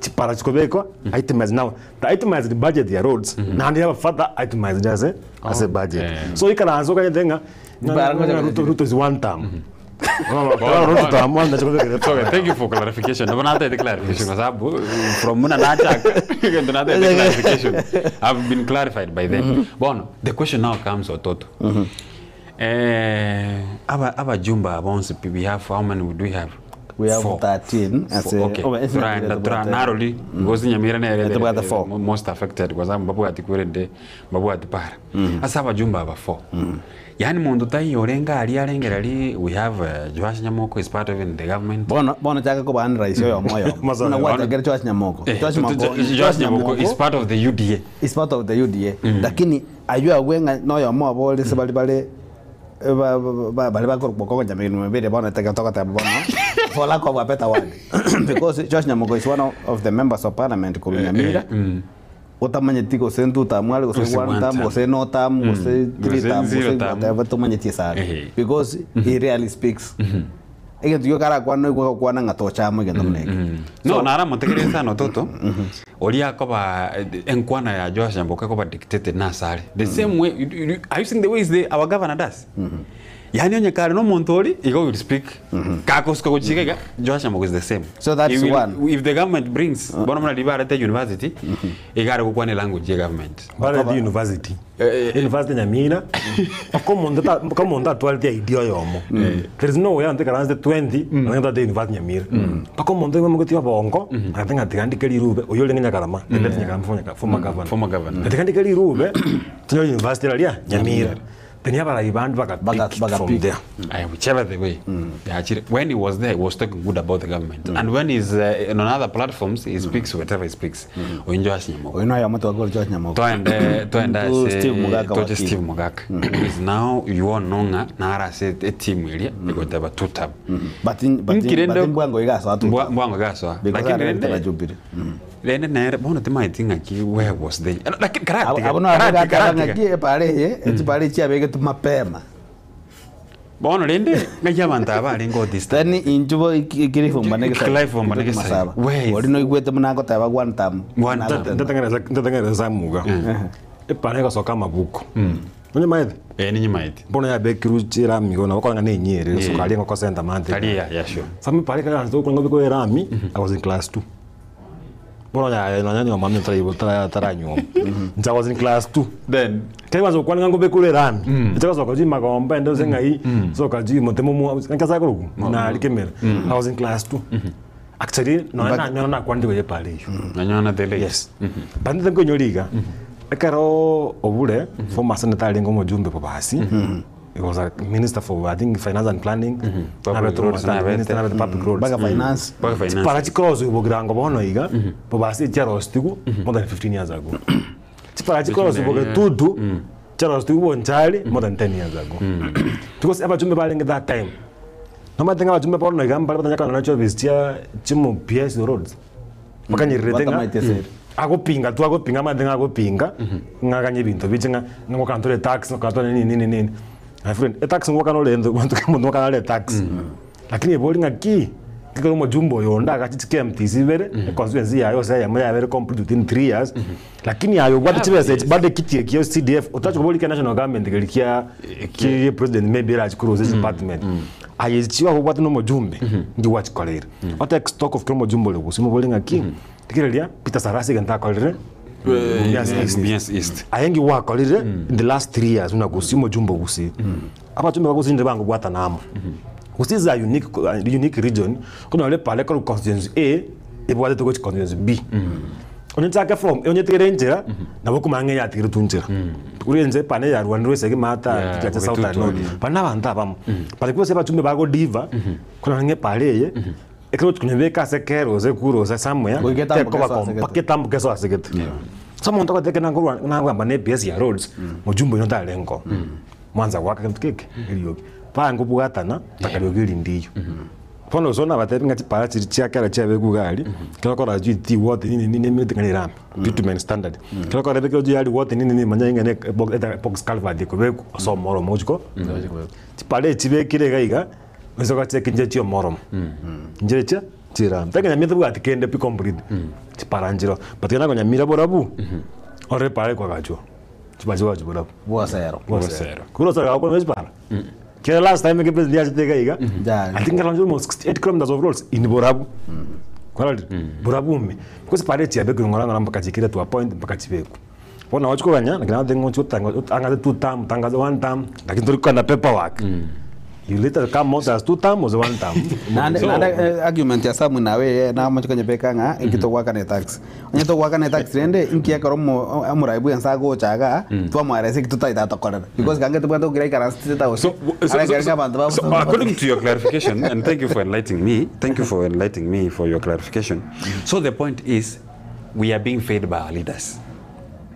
B: chipara chikobekwa itemized now the itemized budget ya roads naende yaba further itemized ase ase budget
C: Eh.
B: so ikaranse okanyete ng'a
A: Chipara ngocha
B: ng'a Ruto,
A: kochia.
B: Ruto is one term Ruto term one
C: So, okay, thank you for clarification. Nabo nataete clarification kwa sababu from muna nachaka gento nataete clarification. I've been clarified by then. Bono, the question now comes ototo. Eh, aba abajumba bonsi pi- we have how many do we have?
A: We have
C: Four.
A: 13 as
C: Four,
A: a-
C: okay.
A: oh, it's not
C: Turaenda
A: really
C: tura
A: about,
C: naroli because Nyamira nere
A: Tobwate four.
C: most affected kwa sababu babwati kwerende babwati para. Ase abajumba aba four. Yaani mundu taiyo orenga aria arengera ri we have Joash Nyamoko is part of in the government.
A: Bono bono chaka kobana rais oyomo oyomo.
B: Masomo.
A: Buna gwachakire Joash Nyamoko.
C: Eh,
A: Joash Nyamoko
C: Joash Nyamoko is part of the UDA.
A: is part of the UDA. Lakini aywo agwe ng'a noyomo obo ore ase bari bare ba- ba- ba- bari bakorokwa kogonya mirimo mibere bono tege togoteba bono for lack of a better word because Joash Nyamoko is one of the members of parliament korwa Nyamira otamanyeti gose two term are gose
C: Gose
A: one
C: one
A: term
C: term.
A: gose no term gose three
C: Gose
A: term
C: zero
A: gose
C: term.
A: whatever tomanyeti esare
C: Ehe.
A: because he rarely speaks egento gioka arakwana oigwe agokwana ng'a tochama egento buna eke
C: No, naramotegereria sana ototo oria akoba enkwana ya Joash Nyamboka ekoba dictated nasare the same way are you seeing the way is the our governor does yani onye kare nomonto ori igo will speak kakosuka gochika iga Joash Nyamboka is the same
A: So that's
C: He will,
A: one.
C: if the government brings bono muna ribarete university igare gokwana language ya government
B: Bare the university. University Nyamira. Mpaka omonto atwarete idea oyomo. There is no way ante karanse 20 nang'e tate university Nyamira. Mpaka omonto oime mogotia obongo agate ng'a tiga ndike rirube oyo orenge Nyakarama the late Nyakarama former governor.
C: Former governor.
B: Tiga ndike rirube tonyore university raria Nyamira. Then abarai bande baka
A: Baka-
B: pick
A: baka
B: from
A: pick.
B: there.
C: Whichever the way. Yeah, actually, when he was there, he was talking good about the government. And when he's on other platforms, he speaks whatever he speaks. Oyo Joash Nyamoko.
A: oyo noyomo twakore Joash Nyamoko
C: Twende twende
A: To
C: ase
A: Steve Mugaka
C: toche
A: wakili.
C: Steve Mugaka. Who is now you all know ng'a nara ase etimu eria egoteba two term.
A: but in- but in-
C: Nkirende-
A: but mbwango iga asoa two term.
C: Mbwango igasoa.
A: Because
C: Lakini
A: arente
C: rende-
A: na Jubilee.
C: rende nere bono timaeti ng'aki where was they? Lakini karatiga.
A: Abo
C: karatiga,
A: nabo
C: karatiga.
A: ng'aki epara eye echipara echi chiabegetwe mapema
C: Bono rende ng'aki abanto aba arenge all this time.
A: then inchubo ikirifumba
C: Clive Omba negesai. Where is-
A: ori noigwete buna agoteba one term
C: One term.
B: Ntatengeneza samuga. Epara egosoka amabuku. Onye maete
C: Eh ninyimaeti.
B: mbono yabekiru chirami gona bakoranga ne enyere so kari ngoko center mante.
C: Kari ya ya sure.
B: Sami pare kara nzo kuranga biko erami I was in class 2. Bono ya ya nyanyo mami tara ibo tara tara nyoma. Nja was in class 2.
C: Then
B: Kare bazo kwana ngo bekure rami. Nja bazo kaji magomba ndo senga yi so kaji motemo mu nkasa ko na likemera. I was in class 2. Actually no na nyona na kwandi ko pare yo.
C: nanyona the late.
B: Yes. Bandite nkonyoriga. Ekero obure former senator aringo omojumbe bobasi. He was a minister for I think finance and planning.
C: Public
B: Nabete
C: roads,
B: omo-
C: nabete.
B: minister nabete public roads.
A: Baga finance
C: Baka finance.
B: Chipara chikross bogirango bono iga bobasi chiarostigu more than 15 years ago. Chipara chikross
C: Visionary, yeah.
B: bogetutu chiarostigu bonchari more than 10 years ago. Because abachumbe barenge that time. Nomatenga abachumbe bono iga mbare batanyakana na chioffice chia chimo PS roads. Bakanyererete ng'a
A: Bakamaete sere.
B: agopinga tu agopinga amate ng'a agopinga ng'aganye ebinto biche ng'a ng'okantore tax ng'okantore nini nini nini my friend etax ng'okana orente bantu omonto ng'okana ore tax lakini ebori ng'aki kekero omojumbe oyo onde agache chike MTC ibere econstituency yaye ase eyemo yabere complete within 3 years lakini aye obwate chibesa echi bado ekitie kia CDF otachi kobori kia national government keri kia kia president maybe erachikore ase department aye echi obwate na omojumbe ndi gwachikoreire otake stock of kera omojumbe ore gose omobori ng'aki rigereria Peter Sarasi egento akorire Mumias East.
C: Mumias East.
B: Aye ngi gwakorire in the last 3 years buna gose omojumbe ogusii. Abachumbe bagosindire bangobwatana amo. Gusii is a unique unique region, okonyora epara ekorwa constituency A, ebwatete gochia constituency B. Onye chake from onye tigere enchera, nabo okomanya ng'a eyatigeretwe nchera. Korwa ense epara eyarwanirwe esegi maate
C: Yeah,
B: chiacha south and
C: goetutwa
B: north.
C: nigo.
B: Baria na abanto abamo. But gose abachumbe bagodivert, okonyora ng'a epara eye, ekero ogochi konyebeka ase kero gose ekura gose somewhere,
A: Goika etamboke
B: tekoba
A: ase asegete.
B: mpaka etamboke ase asegete. So omonto ogoteba ekero nakorwa nagamba na ebiasi ya roads, mojumbe oyio ntarenge oo. Mwansa goaka gento geke, eriogi. Bangobwatana, mpaka riogi eri ndiyo. Bono gose nabatebi ng'a chipara chiria chia kera chiabekwa iga aria, ekero okora sijui tea wote nini nini emete ng'a nerami, bitumen standard. Ekero okora ebekire sijui yari wote nini nini manya ng'a ne ebox culvert ekobekwa ase omoromo ochi ko chipara echi chibekire iga iga, onsi ogocheki nchire chia omoromo, nchire chia chirami. Tari ng'a Nyamira tebwati kende pi complete, chipara nchiroo, but ekero nakonyamira borabu, ore epara ekoagachwa. Chibara chigocha borabu.
A: Bwosero.
C: Bwosero.
B: Korwa osero gakokwana chibara. Kera last time eke president yachete iga iga.
A: Jari.
B: I think around almost 68 kilometers of roads in Borabu. Kwarorire? Borabu ime. Because chibara echi chiabekirwe ng'ora ng'ora mpaka chiikire to a point mpaka chibekwe. Bono ochi koganya lakini nabo ngochi gotanga otangaze two term otangaze one term lakini tori kogenda paperwork. You later come out as two term gose one term.
A: Naende
C: So-
A: naende eh, argument ya Samu nawe eye namoche konyebeka ng'a inki togoakana etax. Onye togoakana etax rende inki ekero omo omorai bwa ense agocha igaa twamoeresa eki totagete atokorere. Because kange tobwate gokira ikaranse state house
C: So, so,
A: arengereria
C: so,
A: abanto ba
C: so according to your clarification, and thank you for enlightening me, thank you for enlightening me for your clarification. So the point is, we are being failed by our leaders.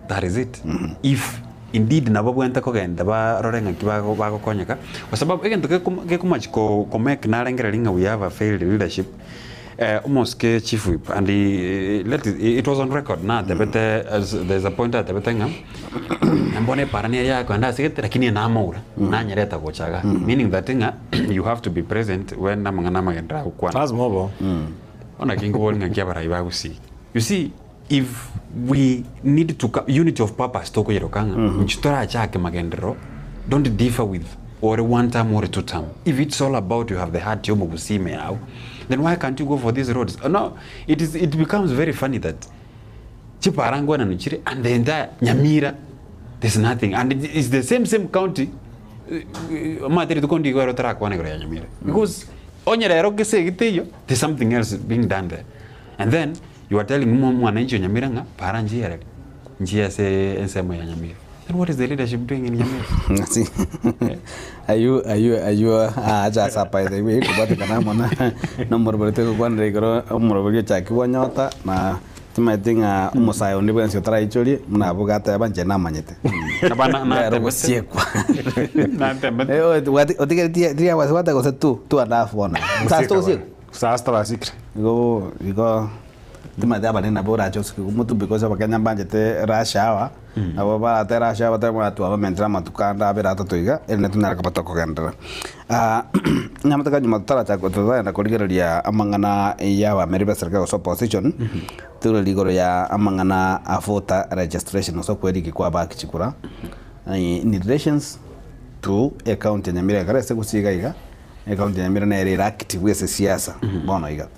C: That is it. If indeed nabo bwente kogenda barore ng'aki bago bagokonyeka, kwa sababu egento gekom gekomachi ko komake narengereria ng'a we have a failed leadership, eh, omosike chief whip and he, let it, it was on record natebete as there's a point atebete ng'a mbone epara nere yakoenda ase gete lakini enamoura nanyereta gocha igaa meaning that ng'a you have to be present when amang'ana amagenderero agokwana.
B: Lazima obe.
C: Bono naki nkoboria ng'aki abarai ba Gusii. You see If we need to come unity of purpose tokoyeroka ng'a inche torachake magenderero don't differ with ore one term ore two term if it's all about you have the heart ya omogusii ime yao then why can't you go for these roads no it is it becomes very funny that chipara ngwenanu chire and the entire Nyamira there's nothing and it is the same same county omanyete rituko ndigo ero torakwane igoro ya Nyamira because onye rero gese egi teiyo there's something else being done there and then You are telling mwa mwananchi o Nyamira ng'a para nchiyereri, nchiye ase ensemo ya Nyamira. Then what is the leadership doing in Nyamira?
A: Ng'asi aywo aywo aywo aacha ase by the way kobwatekana amo na na omorobori togokwanera igoro omorobori ochaki bwanyota na timanyeti ng'a omosae onde bwensi otaraichorie buna abwo gateba inche namanyete.
C: Naba na-
A: Nero
C: natebete.
A: gosiekwa.
C: Natebete.
A: Eh, oe, wati- otigeretie three hours gwateba gose two, two and a half bono. Saa sita gosiekwa.
B: Saa sita basikire.
A: Igo igo timanyeti abanene nabo orache osike omotwe because abakenya mbanchete rush hour, nabo barate rush hour batebe buna twabamentire amatuko ande abere atato iga, erinde tonyare koba tokogenderera. Nyamate nyuma totarachaka totaragenda korigereria amang'ana ya abameri ba eserikari gose opposition, toirorie igoro ya amang'ana a voter registration gose okweriki kwa abaki chikura, in relations to ecounty ya Nyamira ekero ase gusii iga iga. Ekaunti ya Nyamira nere ere active ase siasa bono iga.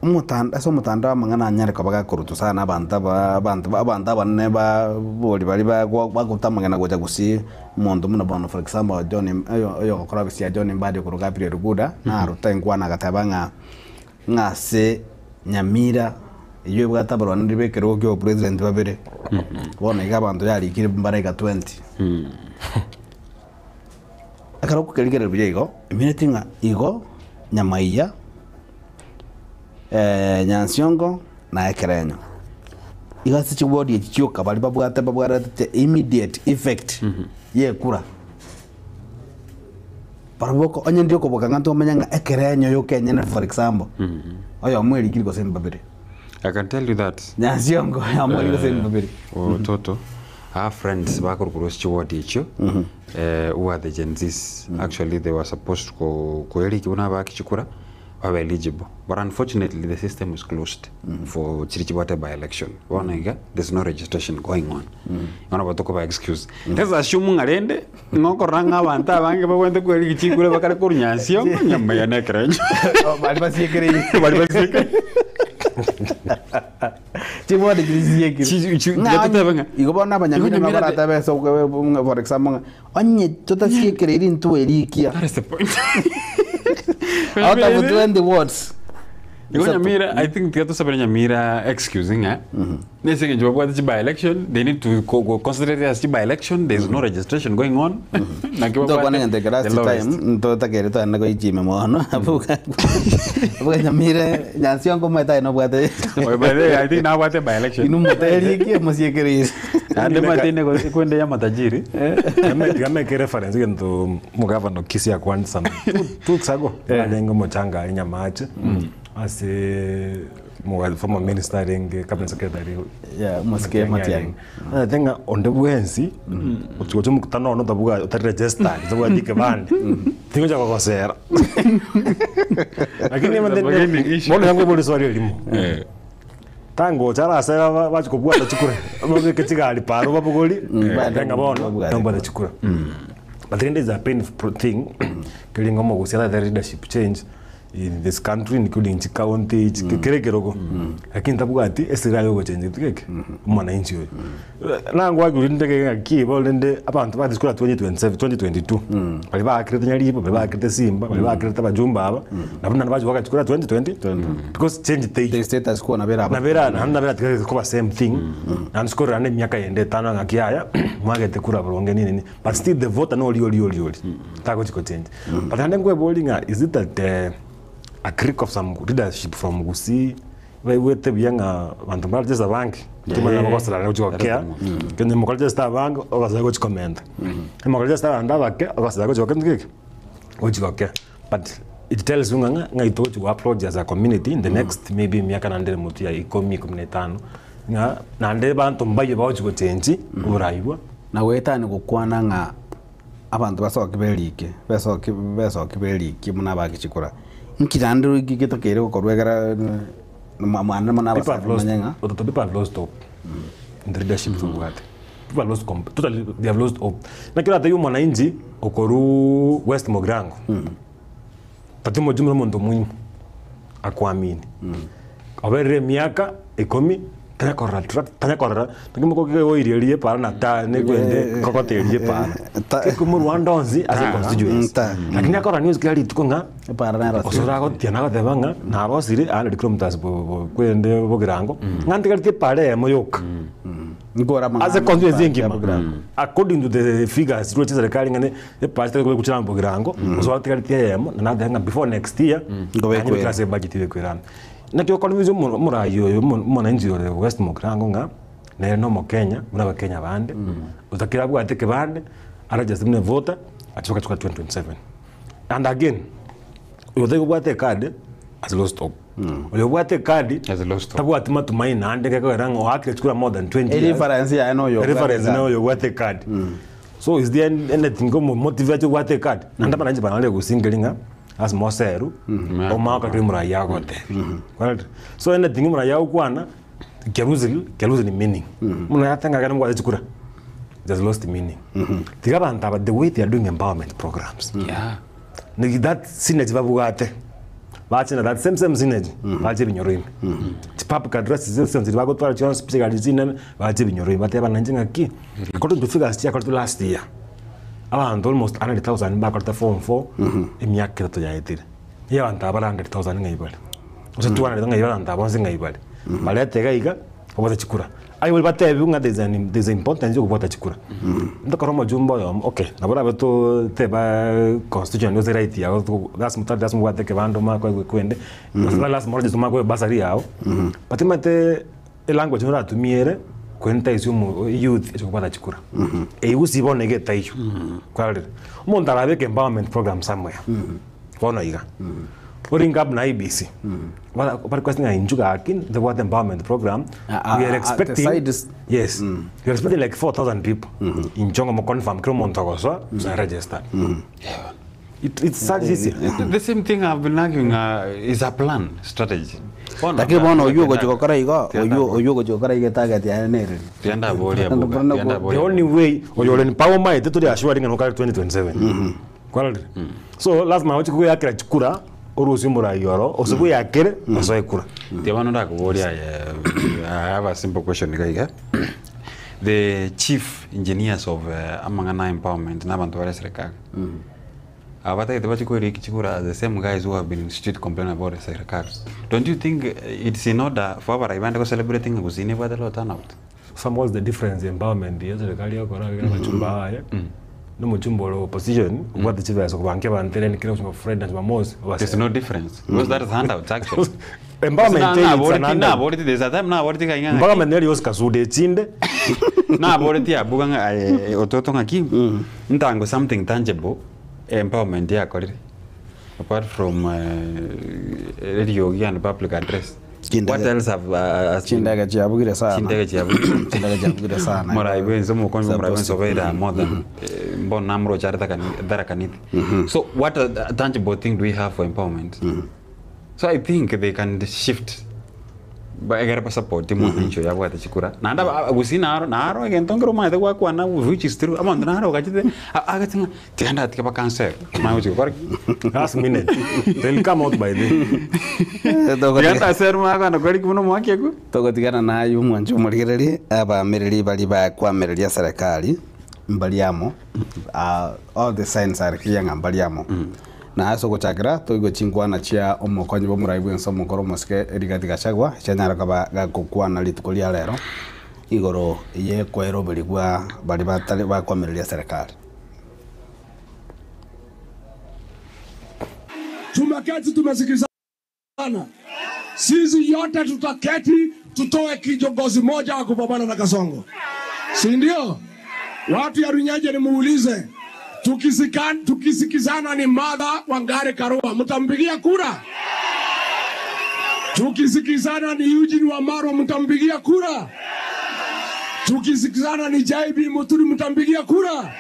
A: Omotanda ase omotandao amang'ana anyare koba gakorutwa sana abanto aba abanto abanto abanene ba bori baria bagwa bagota amang'ana gocha gusii omonto buna bono for example John oyo oyogokora ofisi ya John Mbadi okorwa Gabriel Guda naruta enkwana agateba ng'a ng'a ase Nyamira eywo ebwate abarwaneri ba ekerogo kia obopresident babere bono iga abanto yarikire mbare iga 20. Ekero okorigereria buya igo, emineti ng'a igo nyamaiya, nyansiongo na ekerenyo. Igo ase chiwodi echi chioka baria babwate babwarete immediate effect ya ekura, barabwo oko onye ndiri okoboka ng'a tomanya ng'a ekerenyo yoka enyene for example, oyomo erikire gose mbabere.
C: I can tell you that
A: Nyansiongo oyomo erikire gose mbabere.
C: Ototo Our friends bakorwa korwa ase chiward echio eh, who are the Gen Zs actually they were supposed ko koeriki buna abaki chikura babe eligible but unfortunately the system is closed for chiri chibwate by election bono iga there's no registration going on bono nabo tokoba excuse let's assume ng'a rende ng'a okorora ng'a abanto abange babwenerete koeriki chikura bakare korwa Nyansiongo nyamaya na ekerenyo
A: Baria basiekereire.
C: Baria basiekereire.
A: Chibodi chiria chisiekire.
C: Chi- chi-
A: Ng'a
C: tiga totebe ng'a-
A: Igo bono abanyamira
C: Igo Nyamira
A: nabo baratebe ase okobe ng'a for example ng'a onye totasiekereiri intwe erikia
C: That is the point.
A: out of 20 wards.
C: Igo Nyamira, I think tiga tosabere Nyamira excuse ng'a nese eng'encho babwate chi by election, they need to co- co- concentrate ase chi by election, there is no registration going on. Naki babwate
A: Ntokwana ng'a the
C: the
A: last
C: lowest.
A: time ntotakeire togende goichime mono abuga abuga Nyamira Nyansiongo omanyete aye nobwate
C: Oh, by the way, I think nabwate by election.
A: inwe moterikie mosiekereire.
C: Naende omanyete ine kwende ya matajiri.
B: Tiga make reference egento omogavana o Kisii akwanete some 2 weeks ago, arenge omochanga aria Nyamache, ase omoga former minister arenge cabinet secretary
A: Yeah, omosike
B: Matiang'i
A: Matiang'i.
B: arenge. Omanyete ng'a onde bwensi ochi gocha omokutano one otabwa otari registered otabwati ekebande tingocha kogosera. Lakini
C: It's a bargaining issue.
B: bono nigo nkoboria eswali erimo. Tangocha arasere bache kobwata chikura, babeke chigari paro babogori,
A: Bande
B: ng'a bono
A: babwate
B: nobwate chikura. But rende is a painful thing, keri ng'a omogusia tata leadership change in this country including chicounty, kere ekerogo. Lakini tabwati esira ya ogochenjia gento geke, omwananchi oyo. Nangwaki rinde ng'aki igo rende abanto bagete chikura 2027, 2022, baria baakerete Nyaribo, baria baakerete Simba, baria baakerete abajumbe aba, nabwo naende bachi goaka chikura 2020, because change teiyo.
A: The status quo nabo eraba.
B: Nabo era naende nabo eratigare koba same thing, naende sikorora naende emiaka yende etano ng'aki yaya, mwagete kura boronge nini nini, but still the voter noria oria oria oria, tagochi gochenji. But naende nkweboria ng'a is it that a clique of some leadership from Gusii, baigwete buya ng'a abanto mbarachesa abange, timanya bagosera gochi gokea, kenya mokorachesete abange, ogasera gochi komenta, mokorachesete abanto abake, ogasera gochi gokea gento geke, gochi gokea. But it tells you ng'a ng'ai togochi go approach as a community in the next maybe emiaka naende ere motwe ya ikomi, ikomi na etano, ng'a naende abanto mbayo bagochi gochengi oborai bwa.
A: Na goetania gokwana ng'a abanto basoke berike, besoke besoke berike buna abagichikora, inki naende roiki getakeire gokorwa ekero mwane buna
B: People have
A: abasae
B: lost,
A: bamanye ng'a
B: ototo people have lost hope in the leadership tobwate. People have lost comp totally they have lost hope. Naki oratebie omwananchi okorwa West Mugirango, tati omojumbe na omonto omoimo akoamini, oberire emiaka ikomi tanya korora track tanya korora naki mokogeoirie rie epara na ta nekwende kogoteria epara.
A: Ta-
B: Kekomorwa ande onsi ase constituency.
A: Ta.
B: Lakini akorora news kera rituko ng'a
A: epara nero
B: Gose oragotiana agoteba ng'a narosire 100 kilometers bo- bo- kwende bogirango, ng'a ntigareti epara eyemo yoka.
A: Nkore amang'ana
B: Ase constituency
A: ya
B: engima
A: Bogirango.
B: according to the figures chirwe chia serikali ng'a ne epara chitari kobeku chire bogirango, gose batigareti eyemo, na nateba ng'a before next year,
A: Nkobekwere.
B: nanyebeke ase ebudget ebekwere amo. Naki okoremesia omo omorai oyo omo omonanchi ore West Mugirango ng'a nere na omokenya buna abakenya bande, otakire abwate ekebande, aregister buna evoter, achoke achoke 2027. And again, oyo otabwate ecard has lost hope. Oyo obwate ecard
C: Has lost hope.
B: tabwati matumaini naende gekogera ng'a oakire chikura more than 20 years.
A: Ereference yaye noyo obwate
B: Reference
A: ecard.
B: noyo obwate ecard. So is there anything komomotivate obwate ecard? Naende abananchi banarire gosingeria ng'a lasima oserwe, omanye okore omorai agotebia. Kwarorire? So anything omorai agokwana, kerusi kerusi ni meaning. Omorai ateba ng'a ekero mobwate chikura, it has lost meaning. Tiga abanto aba the way they are doing empowerment programs,
C: Yeah.
B: Naki that synergy babwate, bache na that same same synergy, bache ebinyoro ime. Chipublic address chionsi chiria bagotwara chionsi pi chigari chinene, bache ebinyoro ime bateba nainche ng'aki, according to figures chiakoretwe last year, abanto almost 100,000 mbakorete form four, emiaka etato yaetire. Nigo abanto aba bare 100,000 ng'ai bare? Gose 200 ng'ai bare abanto aba bonsi ng'ai bare? Barete iga iga, babwate chikura. Aye baria batebiwe ng'a there is an there is importance ya okobwata chikura. Ntokore omojumbe oyomo okay, nabo orabe toteba constitution gose right yago to lasima tari lasima obwate ekebande omanye koegwa ekwende, gose tari lasima oroche omanye koegwa ebasari yago, but omanyete elanguage oratumie ere koentice omo youth ase okobwata chikura. Eywo gusii bono iga etaiyo, kwarorire. Omonto arabeke empowerment program somewhere, bono iga, oringe up na IEBC, bara barequest ng'a intwe gaki ntobwate empowerment program,
A: Ah, ah,
B: we are
A: ah,
B: expecting,
A: the side is-
B: yes, we are expecting like 4000 people, inche ng'a moconfirm kera omonto ogosoa, gose aregistered. It, it's such easy.
C: The same thing I've been arguing is a plan strategy. Bono
A: Lakini bono oywo ogochia gokora igo,
C: Tianda
A: oywo oywo ogochia gokora igo etarget yaye nereri.
C: Tianda boria boga,
A: Bono
C: tianda
A: ko-
B: The
C: boria.
B: only way oyore ni power maete tori assured ng'a nokare 2027. Kwarorire? So lazima oche koyakera chikura. Orusie omorai oro, ose bweyakere, osoe ekura.
C: Tiga bono ndakoborie aye, I have a simple question iga iga. The chief engineers of amang'ana a empowerment na abanto bare eserekari. Aba batagete bachie koeriki chikura the same guys who have been in street complaining about the serikali. Don't you think it's in order for abarai bande go celebrating ng'a gusii nebwate low turnout?
B: Some what's the difference empowerment ya serikali egokora ekero abachumba baye na omochumba ore opposition obwate chibesa kobankia abanto ere kera gochia Friday na Jumamosi
C: There's no difference because that is handouts actually.
B: Empowerment
C: Na-
B: eye it's an
C: naboreti
B: handout.
C: naboreti there's a time naboreti iga ng'a
B: Empowerment neri Oscar Suda echinde
C: naboreti abuga ng'a aye ototo ng'aki ntango something tangible empowerment yakorire apart from eriogi and public address.
A: Chindege-
C: What else have has been-
A: Chindege chiabugire sana.
C: Chindege chiabugire.
A: Chindege chiabugire sana.
C: Morai bwense omokonyi bwa morai bwense
A: Supposed to-
C: obeire more than mbono namoroche are Tharaka Nithi. So what a tangible thing do we have for empowerment? So I think they can shift ba- egere basupport mwananchi oyo abwate chikura naende aba- gusii naro naro egento nkere omanyete gwakwana which is true abanto naro ogachete a- agati ng'a tiga ndatige bakansere omanye gochia gokora ki?
B: Last minute. They'll come out by then.
C: Tiga ndaserwe omanye kogenda kore ki buna omwaka ekwe.
A: Togotigana naye omwancho omorigererie, abaamereri baria bakwamireria serikali mbari amo, all the signs are clear ng'a mbari amo. Na ase ogochakera toigwe chinkwana chia omokonyi bw'omorai bw'ense omokoro omosike Rigathi Gachagua chianyara koba gagokwana rituko ria rero igoro y'ekweroberia bwa baria batari bakwamireria serikali.
F: Tumeketi tumesikizana, sisi yote tutaketi tutoe kijongozi moja wa kupambana na Kasongo, si ndio? Watu ya Runyenje nimuulize, tukisikizana ni Martha Wangari Karua, mtampigia kura? Tukisikizana ni Eugene Wamalwa, mtampigia kura? Tukisikizana ni JB Muturi, mtampigia kura?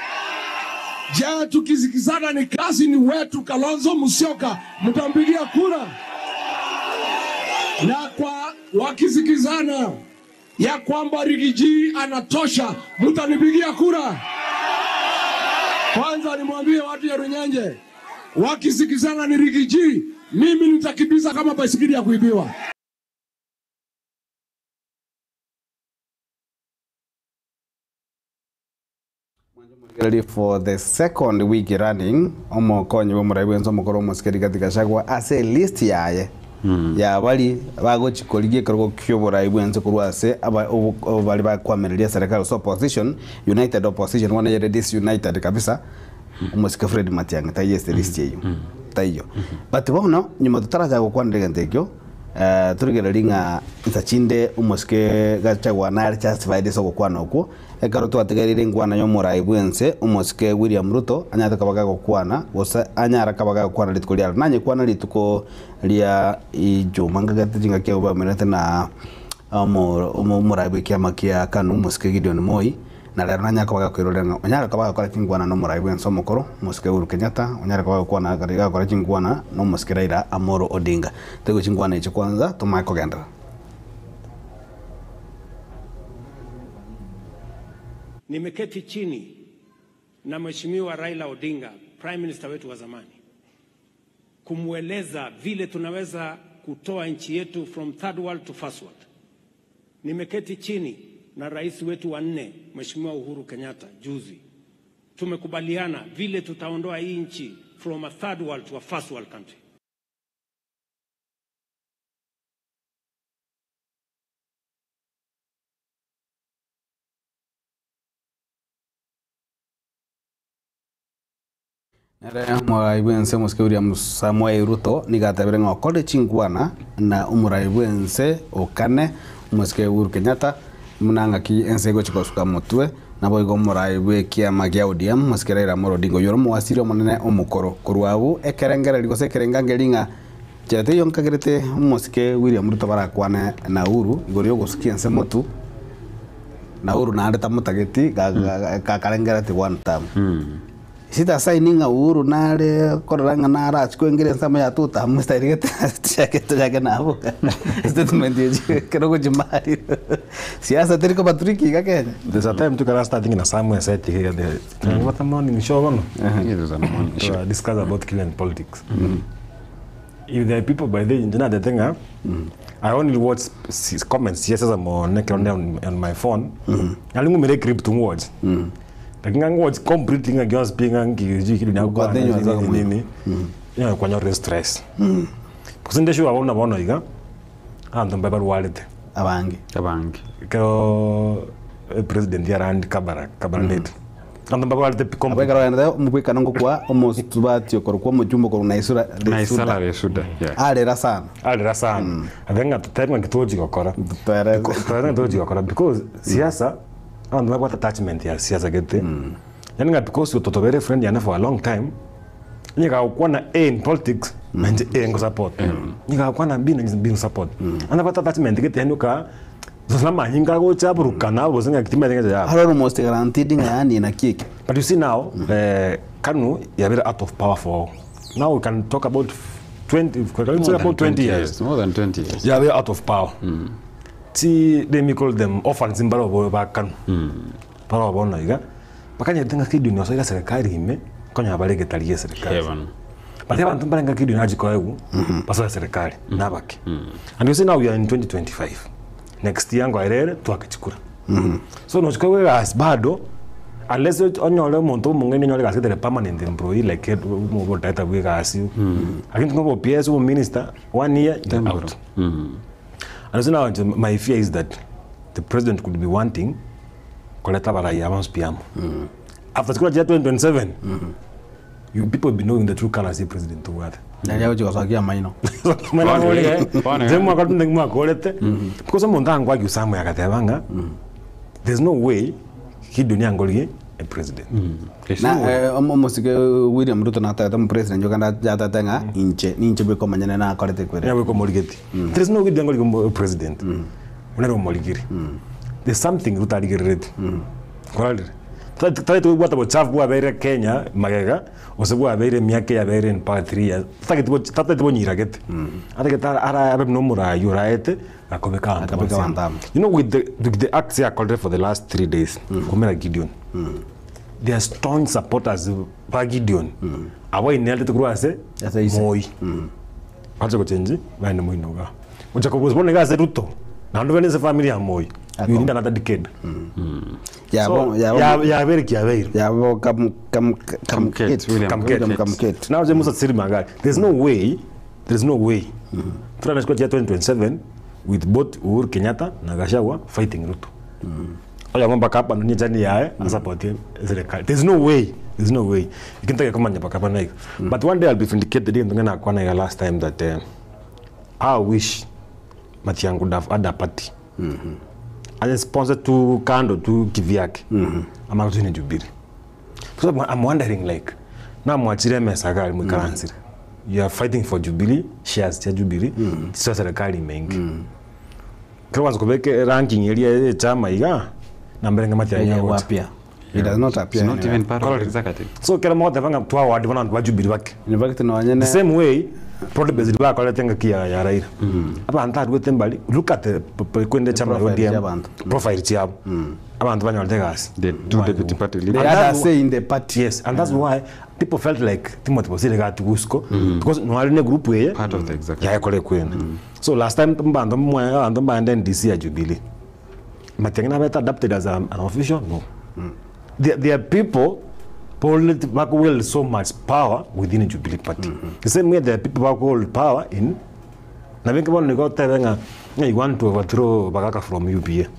F: Je, tukisikizana ni cousin wetu Kalonzo Musyoka, mtampigia kura? Na kwa wakisikizana ya kwamba Rigiji anatosha, mtanipigia kura? Kwanza nimwambie watu ya Runyenje, wakisikizana ni Rigiji, mimi nitakimbiza kama baisikeli ya kuibiwa.
A: Rigereria for the second week running omokonyi bw'omorai bwense omokoro omosike Rigathi Gachagua ase elist yaye ya bari bagochi korigia ekerogo ki'oborai bwense korwa ase aba obo bari bakwamireria serikali gose opposition united opposition bono eyere disunited kabisa omosike Fred Matiang'i taiyo ase elist eyio taiyo but bono nyuma totarachaka gokwanera egento ekio Torigererie ng'a insa chinde omosike Gachagua nare justified ase ogokwana okwo, ekero twatigereire enkwana y'omorai bw'ense omosike William Ruto anyarete koba gagokwana gose anyare koba gagokwana rituko riaro. Nanyekwana rituko ria Ijuma ngagete chingaki abwo bamenyete na omorai bw'ekiama kia Kanu omosike Gideon Moi. Na rero nanyare koba gakoirorera ng'a onyare koba agakora chinkwana n'omorai bw'ense omokoro, omosike Uhuru Kenyatta, onyare koba agokwana gakora chinkwana n'omosike Raila Amolo Odinga. Toigwe chinkwana echio kwanza tomanye kogenderera.
G: Nimeketi chini na Mheshimiwa Raila Odinga, Prime Minister wetu wa zamani, kumweleza vile tunaweza kutoa nchi yetu from third world to first world. Nimeketi chini na rais wetu wa nne Mheshimiwa Uhuru Kenyatta juzi, tumekubaliana vile tutaondoa hii nchi from a third world to a first world country.
A: Nere omorai bw'ense omosike William Samoei Ruto nigo atebire ng'a okore chinkwana na omorai bw'ense okane omosike Uhuru Kenyatta buna ng'aki ense egochia gosuka motwe naboigo omorai bw'ekiama gia ODM omosike Raila Amolo Odinga oyio ore omowasiri omonene omokoro korwa abwo ekerengererio gose ekerengangeri ng'a nchera teiyo nkagerete omosike William Ruto barakwane na Uhuru igoro yogosukia ense motwe. Na Uhuru naende tamotageti gakarengereti one term. Sita sign ng'a Uhuru nare korora ng'a narachi koengera ensemo ya two term style gete chake chake nabo statement echi ekero ogochimari siasa teri koba tricky iga Kenya.
B: There's a time tukara starting na somewhere set here the what a morning show bono.
C: It was a morning show.
B: To discuss about Kenyan politics. If there are people by the inche natete ng'a I only watch comments chia sasa mono ekero nde on my phone, nari ng'umere eclip to watch. Lakini ng'a ngwatch completely ng'a gionsi pi ng'a nki sijui kiri nakwana
A: Okwate
B: nini
A: nyosa
B: nini nini, onye kwanyorire stress. Gose nde sure buna bono iga, abanto mbabe barwarete.
A: Abange.
C: Abange.
B: Ekero epresident yarandi Kabarak, Kabarnet, abanto mbarwarete pi
A: Abwo
B: completely.
A: ekero ogenderete omobwekano ngokwa omosubati okorokwa omochumba okorwa Naisura
C: Naisala
A: Lesuda
C: Lesuda, yeah.
A: arera sana.
B: Arera sana. Abe ng'a totebe ng'a tochi gokora.
A: Toereze.
B: Toereze ng'a tochi gokora because siasa, abanto babwate attachment ya siasa gete, yaani ng'a because totobere friend yane for a long time, onye gagokwana A in politics, nainche A ngosupport, onye gagokwana B nainche B ngosupport. Naende abwate attachment gete yaani okaa, gose namanyinga agocha aburukana gose ng'a timanyeti ng'a yabo.
A: Aro almost guaranteed ng'a yaani naki eke.
B: But you see now, Kanu yabere out of power for now we can talk about 20, we can
C: More
B: talk
C: than
B: about 20 years.
C: More than 20 years.
B: Yabere out of power. Chi let me call them orphans mbaro bo ba Kanu. Baro bono iga bakanyete ng'a Gideon osoire serikali ime konya bare getari gie serikali.
C: Heaven.
B: But abanto mbare ng'a Gideon achi koegwa basoe serikali nabake. And you see now we are in 2025. Next year ngoerere twake chikura. So nochi koegwa egasi bado unless onyore omonto omong'aini onyore egasi etere permanent employee like obodaita bwa egasi. Lakini ng'a obo PS obo minister one year you're out. And so now my fear is that the president could be wanting koreta abarai aba bonsi pi amo. After chikura chia 2027, you people will be knowing the true colours ye president tobwate.
A: Nari agochia gosokia amaino.
C: Bono-
B: Nche mwaka tinde mwakorete because omonto angwaki somewhere agateba ng'a there's no way Gideon angorigie a president.
C: There's
A: Na
C: no way.
A: eh, omosike William Ruto natagete omopresident okanda yatete ng'a inche ninche bweka omonyene nakorete ekwere.
B: Nyawe komorigeti. There is no Gideon angorigie omo- president. Onere omorigiri. There's something Ruto arigerereti. Kwarorire? Tari tobwate bochafu bwabeire Kenya magega gose bwabeire emiaka eyabeire in power 3 years. Tatageti bo tatageti bonyiragete. Atagete ara ara abe buna omoraai oraete akobeka abanto
A: Akabeka
B: bonsi
A: abanto
B: amo.
A: amo.
B: You know with the with the acts yakorire for the last 3 days kumera Gideon. They are staunch supporters ba Gideon. Abo ainerete korwa ase
A: Ase ise.
B: Moi. Bache gochenji baende moino igaa. Gocha kobusa bono iga ase Ruto naende bende ase family ya Moi. You need another decade. So
A: Yabo yabo
B: yabeire ki yabeire.
A: yabo kam kam kam
C: Kamket, William
B: Kamket.
A: William Kamket.
B: Now Musa Tsiri Magari. There's no way, there's no way. Turana chikura chia 2027 with both Uhuru Kenyatta na Gachagua fighting Ruto. Oyo mpaka hapa nonye jani yaye asupport serikali. There's no way. There's no way. Ikintaka kumanya mpaka hapa naika. But one day I'll be vindicated into ngena kwana ya last time that I wish Matiang'i would have had a party. As a sponsor to kando tu kivyake. Ama tu ni Jubilee. So I'm wondering like namwachire mesa gari mwikaransire. You are fighting for Jubilee, shares cha Jubilee, sio serikali mengi. Kero kwanza kubeke ranking eria ye chama iga na mbere ngamatia
A: Yenye
B: nyagocha.
A: wapya. It does not appear.
C: It's not
A: anywhere.
C: even part of the executive.
B: So kero mote banga twa wadi bana ba Jubilee bake.
A: In fact nonye
B: The same way broad based bakorete ngaki ya ya Raila. Abantu arwete mbali look at the kwende chama ya
A: profile
B: ODM.
A: chiabantu.
B: Profile chiabo. Abantu banyorete gasi.
C: The two deputy party
A: They
C: leaders.
A: had a
B: that's
A: say in the party.
B: Yes, and that's why people felt like Timothy Bosire got gusko because nwali ne group ye
C: Part of the executive.
B: yakore kwene. So last time mbanto mwa abantu mbande NDC ya Jubilee. Matiang'i nabeta adapted as an official? No. There are people baku wield so much power within Jubilee Party. The same way there are people baku hold power in na bengi bono niko tebe nga you want to overthrow Bagaka from UPA.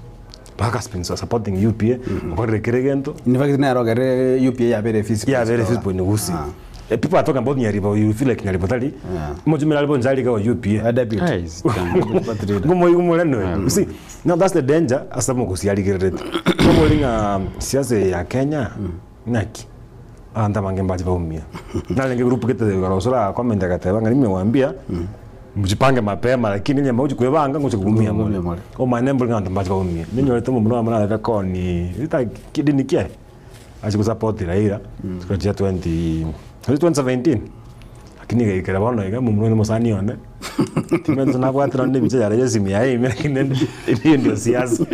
B: Bagaka has been supporting UPA. Okorere gento.
A: In fact narogere UPA yabere fees.
B: Yeah, very feasible in Gusii. People are talking about Nyaribo, you feel like Nyaribo tali. Mojumela alipo njali kwa UPA.
A: A deputy.
C: Hey, it's done.
B: Ngumo ngumo leno. You see, now that's the danger asa mo kusialigerete. Komo linga siasa ya Kenya naki. Anda mange mbaji baumia. Na lenge group kete garosora comment akateba ngani nimewambia mjipange mapema lakini nyama uji kwebanga nguchi kuumia
A: Kuumia
B: mole.
A: mole.
B: O manembo linga ndo mbaji baumia. Ninyo lete mo mwana koni. Ita kidini kie. Achi kusupport Raila. Tukajia 20 2017. Lakini gaikera bono iga mumurwe musani one. Timanyeti nabwate nonye na ebicha yare ya esimi yaye ime lakini hiyo ndio siasa.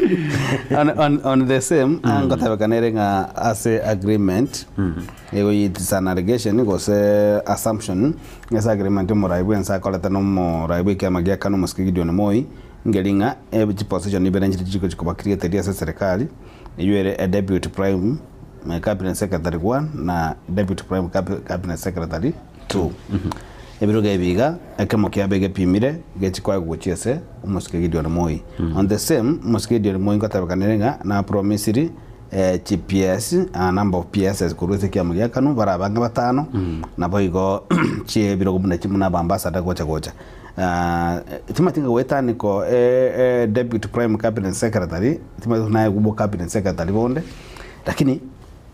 A: On, on, on the same mm. ngotebekana ere ng'a ase agreement igo it's an allegation gose assumption ase agreement omorai bwense akorete na omorai bwa ekiama gia KANU omosike Gideon Moi ngeri ng'a eh, chiposition ibere nchire chigochi koba created ase eserekari eywo ere a deputy prime cabinet secretary one na deputy prime cabinet secretary 2. Ebirogo ebi iga, ekemo kiabo egepimire, gechi koegwa gochia ase omosike Gideon Moi. On the same, omosike Gideon Moi ngotebekanire ng'a napromisiri eh, chi PS, a number of PSs korwa ase ekiama gia Kanu barabe ang'e batano, naboigo chiebirogo buna chi buna abambassador gocha gocha. Ah, timanyeti ng'a goetaniko eh, eh, deputy prime cabinet secretary, timanyeti naye bo cabinet secretary bonde, lakini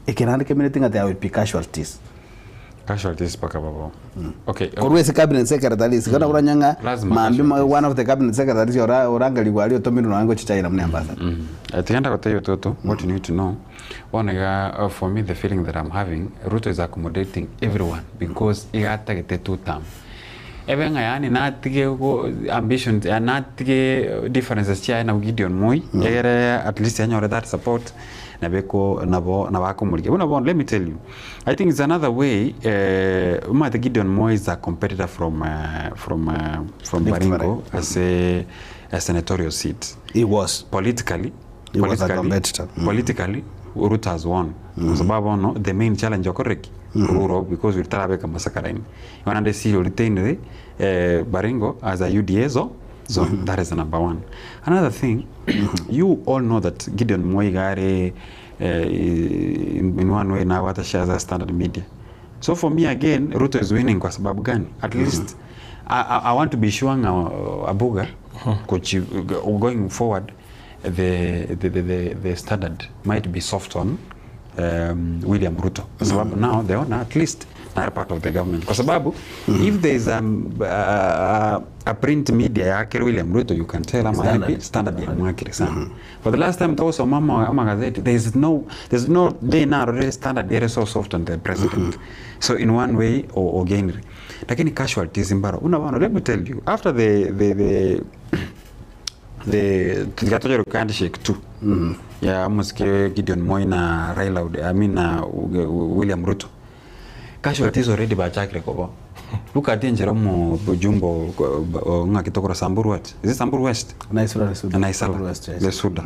A: eke naende kemineti ng'a there will be casualties.
C: Casualties mpaka babo. Okay.
A: Korwa ase cabinet secretaries igo nabo oranye ng'a
C: Lazima
A: mambia
C: casualties.
A: one of the cabinet secretaries ora orangerigwe aria otomirwe nonya gochia China buna ambassador.
C: Mm. Eh, Tigenda gotebia ototo, what you need to know, bono iga uh, for me the feeling that I'm having, Ruto is accommodating everyone because iga atagete two term. Ebe ng'a yaani natige go ambitions ya natige differences chiaye na Gideon Moi, egere at least anyore that support nabeko nabo nabo akomorigia. Buna bono let me tell you, I think it's another way eh, omanyete Gideon Moi is a competitor from eh, from eh, from
A: Rift
C: Baringo as a, a senatorial seat.
A: He was.
C: Politically,
A: He was a
C: politically,
A: competitor. Mm.
C: politically Ruto has won. Kwa sababu ono the main challenge okoreki Ruro because ulitarabeka masakaraini. Wanande see retain the eh, Baringo as a UDA zo so that is number one. Another thing, you all know that Gideon Moi gare eh, in, in one way now what shares as standard media. So for me again, Ruto is winning kwa sababu gani? At least I, I, I want to be sure nga uh, Abuga kuchi, going forward the, the, the, the, the standard might be soft on um, William Ruto kwa sababu now the owner at least are part of the government kwa sababu if there is um, a, a print media yake William Ruto you can tell ama
A: Standard.
C: happy standard ya mwakire sana for the last time twasoma ama ama gazeti there is no there's no day now already standard there is so soft on the president so in one way or again lakini casualties mbaro una let me tell you after the the the the tikatoja handshake tu ya msike Gideon Moi na Raila Ode- I mean na Uge- William Ruto casualties already bachakire kobo look at enjera mu bujumbo ng'akitokora Samburu what is it Samburu West
A: Naisula Lesuda.
C: Naisala
A: West, yes.
C: Lesuda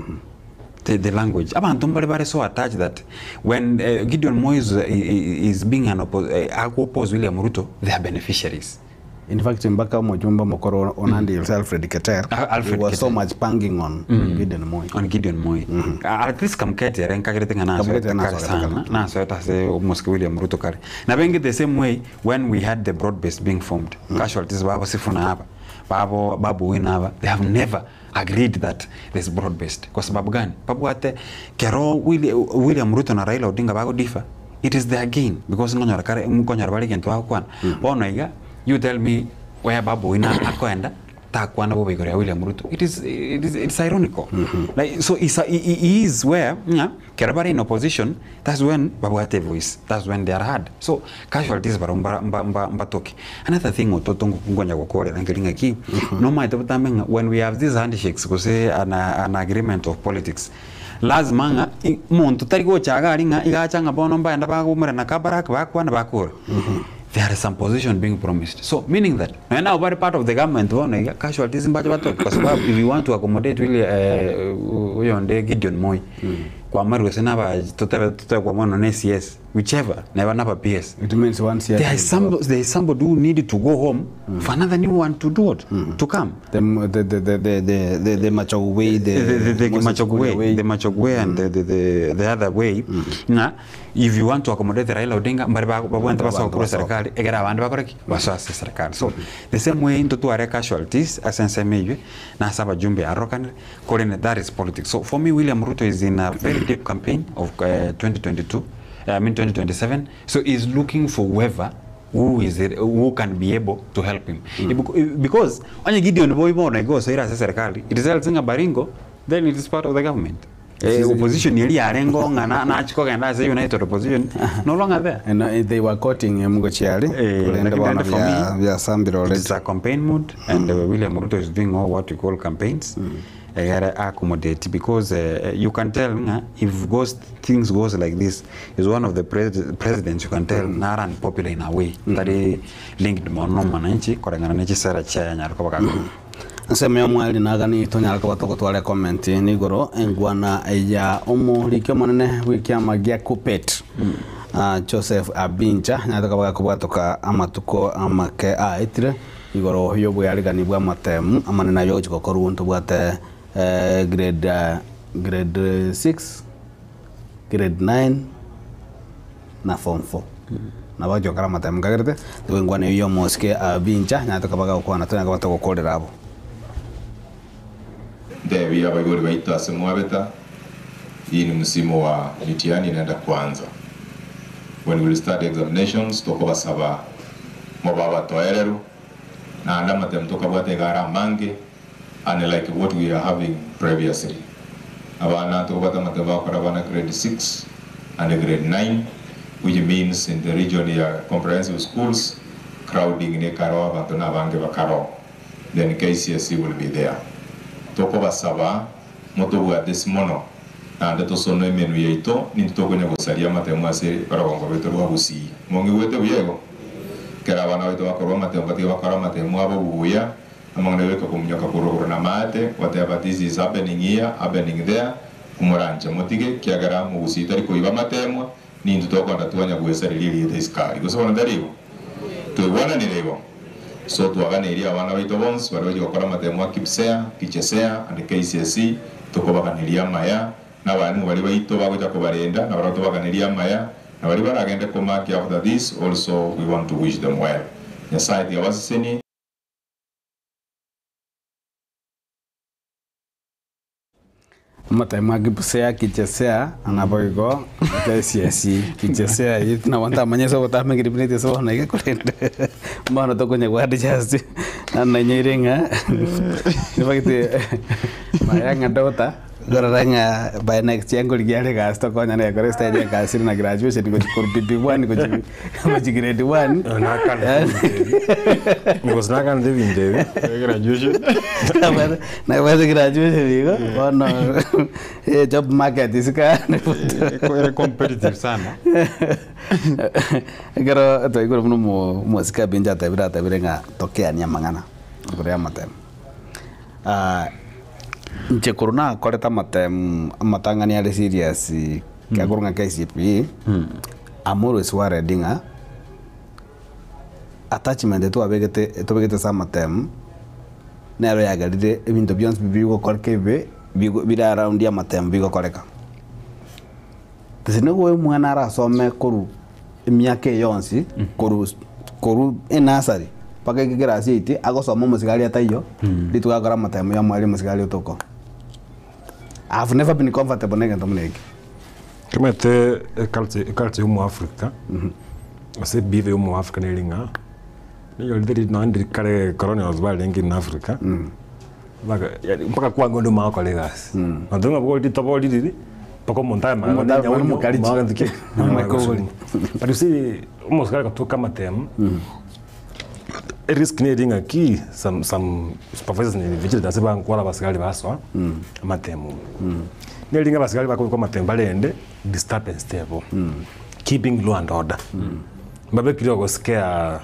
C: the, the language abantu mbali bari so attached that when uh, Gideon Moi is, uh, is being an oppo uh, oppose William Ruto they are beneficiaries
A: In fact, mpaka mujumba mukoro onandi mm. Alfred Keter,
C: Ah, Alfred
A: he was so
C: Keter.
A: much banging on Gideon Moi.
C: on Gideon Moi. Mm -hmm. At least kamkete ere nkagirete nga
A: Kamkete
C: nasoeta kare
A: nasoeta
C: sana
A: kare.
C: nasoeta se Mosque William Ruto kare. Na bengi the same way when we had the broad base being formed. Casualties babo Sifuna hapa. Babo Babu Wina hapa. They have never agreed that there's broad based. Kwa sababu gani? Babu ate kero William Ruto na Raila Odinga bago differ. It is their gain because ngonyora kare ngonyora bari gento bakwana. Bono iga you tell me where Babu Wina akoenda takwana bobo igoro ya William Ruto. It is, it is it's ironical. Like so it's a, he is where yeah, kerabari in opposition that's when babwate voice that's when they are heard. So casualties bara mba mba mba mbatoki. Another thing ototo ngonya gokorera ngiringa ki no maite butambe when we have these handshakes kose an, an agreement of politics lazima ng'a i- muntu tari gochaga ari ng'a igacha ng'a bono mbaenda bagumera kabarak bakwana bakura there is some position being promised so meaning that na now very part of the government bono iga casualties mbacho batoki kwa sababu if you want to accommodate really huyo nde Gideon Moi kwa maru sina tutebe tutebe kwa mwana na CS whichever never naba PS
A: It means one year.
C: there is some there is somebody who needed to go home for another new one to do what to come
A: the the the the the the the, the Machagwe the
C: the, the, the
A: Moses
C: Machagwe,
A: Kuria way.
C: the Machagwe and the, the, the, the other way na if you want to accommodate Raila Odinga mbari babwenta basoka kura serikali egera abandu bakoreki basoa ase serikali so the same way into tuare casualties ase ensemo eywe na ase abajumbe arokanire korende that is politics so for me William Ruto is in a very deep campaign of uh, 2022 I mean 2027 so he's looking for whoever who is it, who can be able to help him mm. because onye Gideon Moi bono igosoira ase serikali it results in a Baringo then it is part of the government. Eh, opposition eria yarenge ng'a na- nachia kogenda ase united opposition no longer there.
A: And they were courting him gochia aria,
C: Eh,
A: korende
C: lakini
A: bono
C: rende for
A: bia-
C: me,
A: biasambire
C: it
A: already.
C: is a campaign mood and William Ruto is doing all what we call campaigns egere accommodate because you can tell ng'a if goes things goes like this is one of the presidents you can tell nare unpopular in a way tari linked mono na omwananchi koreng'ana ne chisera chiaye anyare koba gakobua.
A: Ensemo y'omweri nagani tonyare koba togotwara ecomment nigoro engwana ya omoriki omonene bw'ekiama gia Kuppet Joseph Abinja nyarete koba gakobwatoka amatuko amake aetire igoro y'obwearegani bw'amatemu amanene ayio agochia gokorwa ntobwate grade grade 6, grade 9 na form 4 nabo agochia gokora amatemu nkagerete nigo engwana eyio y'omosike Abinja nyarete koba gagokwana tonyare koba togokorera abwo.
H: Ntebi abaibori baito ase mwabeta, hii ni msimu wa mitihani inaenda kuanza. When we will start examinations tokobasaba mobe abatoereru naende amatemu tokabwate iga are amange unlike what we are having previously. Abana tokobwata amatemu bagokora abana grade 6 and grade 9 which means in the region ya comprehensive schools crowding nekaro abanto nabange bakaro then KCSE will be there. Tokobasaba motobwate ase mono naende tosonwe emenwa yaito nintwe tokonya gosaria amatemo ase orogongo rwaito rwa Gusii. Mong'igwete buya igo? Ekero abana baito bakorwa amatemo batige bakore amatemo abo buya, amang'ana goika kominyoka korwa igoro namaate, goteba this is happening here, happening there, komoranche motige, ekiagera Mogusii tari koiba amatemwa, nintwe tokonda twanya gwesareria erieta isiko aria. Gose bono tari igo? Toigwananire igo? So twaganeirie abana baito bonsi baria bachia gokora amatemo a KPSEA, KJSEA and KCSE, tokobaganeria amaya, na abalimu baria baito bagocha kobarenda nabarabwo tobaganerie amaya, na baria baragende komark after this also we want to wish them well. Nyasaye tiga abasesenie.
A: Amatemo a Kipsea, Kichesea, naboigo KCSE, Kichesea eyio nabo ntamanya ase obotambe ng'iri buna ase bono iga korende bono tokonya go adjust naro nainyoire ng'a nibagete my younger daughter nkorora ng'a by next year nkorigia are egasi tokonyane gekora estyle ya egasi na graduation gochia korwa pp1 gochia gochia grade one.
B: Gose nakanete ebinto ebi.
C: Graduation.
A: Nabwate graduation igo bono eh, job market isiko
C: Ere competitive sana.
A: Ekero twaigure buna omo omosike Abinja atebire atebire ng'a tokeanie amang'ana igoro ya amatemo. Inche korwa nakorete amatemo amatang'ani are serious akorwa ng'a KCPE, I'm always worried ng'a attachment twabegete tobegete ase amatemo nero yagerire ebinto bionsi bigokoreka ebibe bigo bire around amatemo bigokoreka. Gose nigo omwana arasome korwa emiaka eye yonsi korwa korwa enursery mpaka eke class eight agosoma omosigari ataiyo rituko agokora amatemo ya omwarimu omosigari otoka. I have never been comfortable na egento buna eke.
B: Omanyete eculture eculture ya omoafrica, gose ebehavior ya omoafrica neri ng'a, nigo ritari nonye ndiri kare colonials barenge in Africa, mpaka yaani mpaka kwange onde omanye gokora egasi. Nonye ng'a bori ritobo ririri, mpaka omonto aye
A: Omonto
B: magega
A: aye
B: nyaunyo,
A: omokarichi.
B: omanye gento ki?
A: Omanye
B: Omanye
A: kobori.
B: gosukuma. But you see, omosikari agatuka amatemo, erisk neri ng'aki, some some supervisors na invigilators ase bankora abasigari basoa amatemo ime. Neri ng'a abasigari bakobekwa amatemo barende disturbance tebo, keeping law and order. Mbabekire ogoscare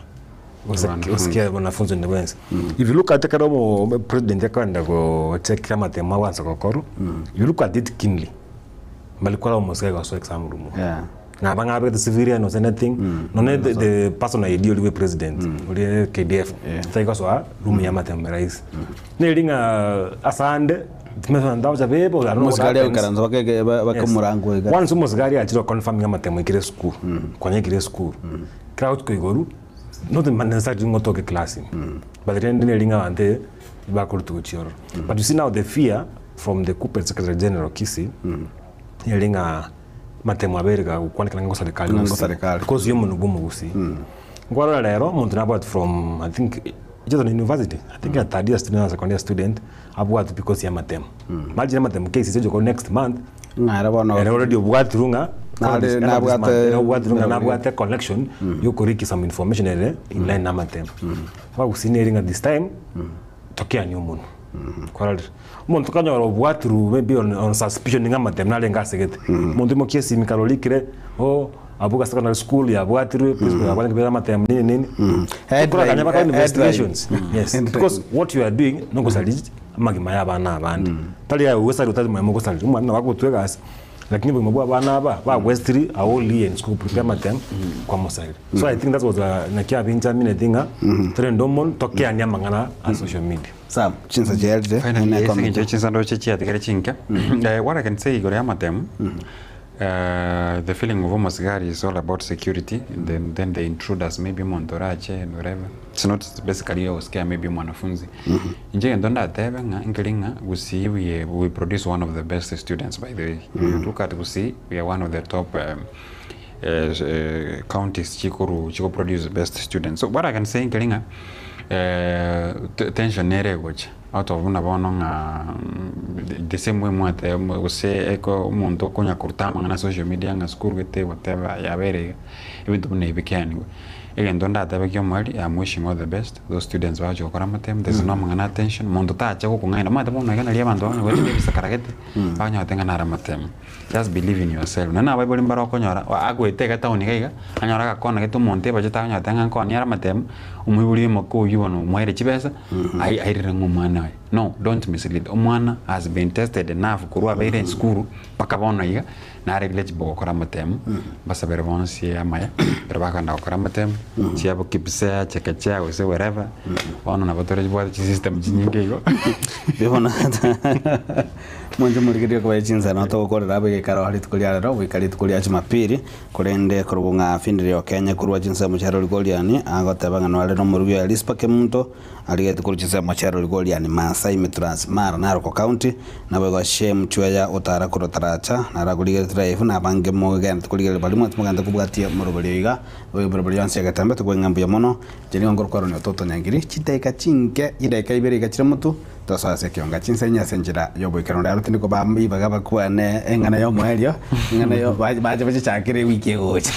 B: goscare wanafunzi onde bwensi. If you look at ekero omo president akogenda gocheck amatemo agwansa gokorwa, you look at it keenly, mbari korora omosigari gosoa exam room.
A: Yeah.
B: Naba ng'abegete civilian gose anything, nonye the the person ID oria bwe president, oria KDF, tari gosoa room ya amatemo rahisi. Neri ng'a asande, timanyeti bebe I don't know what
A: Omosigari
B: happens.
A: agoikaransa bakeke ba-
B: Yes.
A: bakomorango iga.
B: Once omosigari achire goconfirm amatemo aikire esukuru, konya aikire esukuru, kera agochia koigorwa, not necessarily ng'a otoke class ime, but rende neri ng'a abanto bakorutwa gochia ororo. But you see now the fear from the Kuppet secretary general Kisii, neri ng'a Amatemo abere gagokwanekana ng'a ngosarekare
A: Ng'a
B: gose
A: ngosarekare.
B: because y'omonwa bw'omogusii. Nkwarora rero omonto nabwate from I think. Egerton University, I think a third year student or second year student, abwatwe because ya amatemo. Imagine amatemo KCSE oche korwa next month,
A: Ng'a ere bono
B: ere already obwatirwe ng'a
A: Nare- nabwate-
B: ere obwatirwe ng'a nabwate connection yokoriki some information ere in line na amatemo. Abagusii neri ng'a this time, tokianie omonwe. Kwarorire? Omonto okanyora obwatirwe maybe on, on suspicion ng'a amatemo narenge asegete. Omonto imokia esimi kare orikire, oh, abwo ga secondary school yabwatirwe, principal yabwatire kebera amatemo nini nini. Tokoraganya mpaka
A: Headline,
B: investigations. Yes.
A: Headline.
B: Because what you are doing nogosari amagima ya abana abande. Tari aye ogosari otari mwene mogosari, omwana nabo agotwa egasi, lakini obogima bwa abana aba, bagwestiri a whole year in school prepare amatemo, kwamosarire. So I think that was a naki abinchamineti ng'a torende omonto tokeanie amang'ana a social media.
A: Sam, chinsa chiarire,
C: Finally,
A: ene
C: yes,
A: comment.
C: inche chinsa ndoche chiatigare chinke. Eh, what I can say igoro ya amatemu, eh, the feeling of omosigari is all about security, then, then the intruders maybe omonto orache and whatever. It's not basically ogoscare maybe omwanafunzi. Inche egento ndatebe ng'a nkeri ng'a Gusii we, we produce one of the best students by the way. If you look at Gusii, we are one of the top um, eh, eh, counties chikoru chikoproduce best students. So what I can say nkeri ng'a eh, te- tension nere egocha out of buna bono ng'a mm, the- the same way mwate gose eko omonto okonya koruta amang'ana social media ng'a sukuru gete whatever yabere iga ebinto buna ebi bikeanigwe. Egento ndatebe kia omweri I am wishing all the best those students bagochi gokora amatemu there is no amang'ana attention monto tacha gokong'aina omanyete bono iga naria abanto bakonya goeta ebisakara gete bakonyora ng'a nare amatemu. Just believe in yourself. Nonye na abaibori mbare okonyora agoeta iga town iga iga, anyore agakwana gete omonto ebachete akonyora teba ng'a nkoonie are amatemo, omoibori oimoke oywo bono omoeire chibesa, ai airire ng'a omwana oye. No, don't mislead. Omwana has been tested enough korwa abeire esukuru mpaka bono iga, nare eligible gokora amatemo, mbasabere bonsi amaya, ekero bakogenda gokora amatemo, chiabo kipsea, chekechea gose wherever, bono nabo tore chibwate chisystem chinyinge igo.
A: Bono Mwanche morigererie koba chinsemo togokorera abwo egekaro rituko ria rero goika rituko ria Jumapili, korende korwa ng'a Findlay Okenye korwa chinsemo chia Rorigoriani agoteba ng'a noare nomorugi oye Rispa Kemunto arigetwe korwa chinsemo chia Rorigoriani Maasai Mitrans Mara Narok County naboigo Shem Chweya otara korwa Taracha naro akorigeretie live na abange mogenderete korigereria baria mwansi mogenderete kobwatia morobori oiga boigo morobori yonsi egetembe tokoing'a mbuya mono inche nigo ngorokwarania Ototo Nyangiri chidaeka chinke chidaeka ibere iga chire motwe. Tosoe ase ekionga chinsa inye ase enchera y'oboikeranu. Rero tindi kobaa ribaga bakwane eng'ana y'omoerio, eng'ana yo bache bache bachichakere ewiki egocha.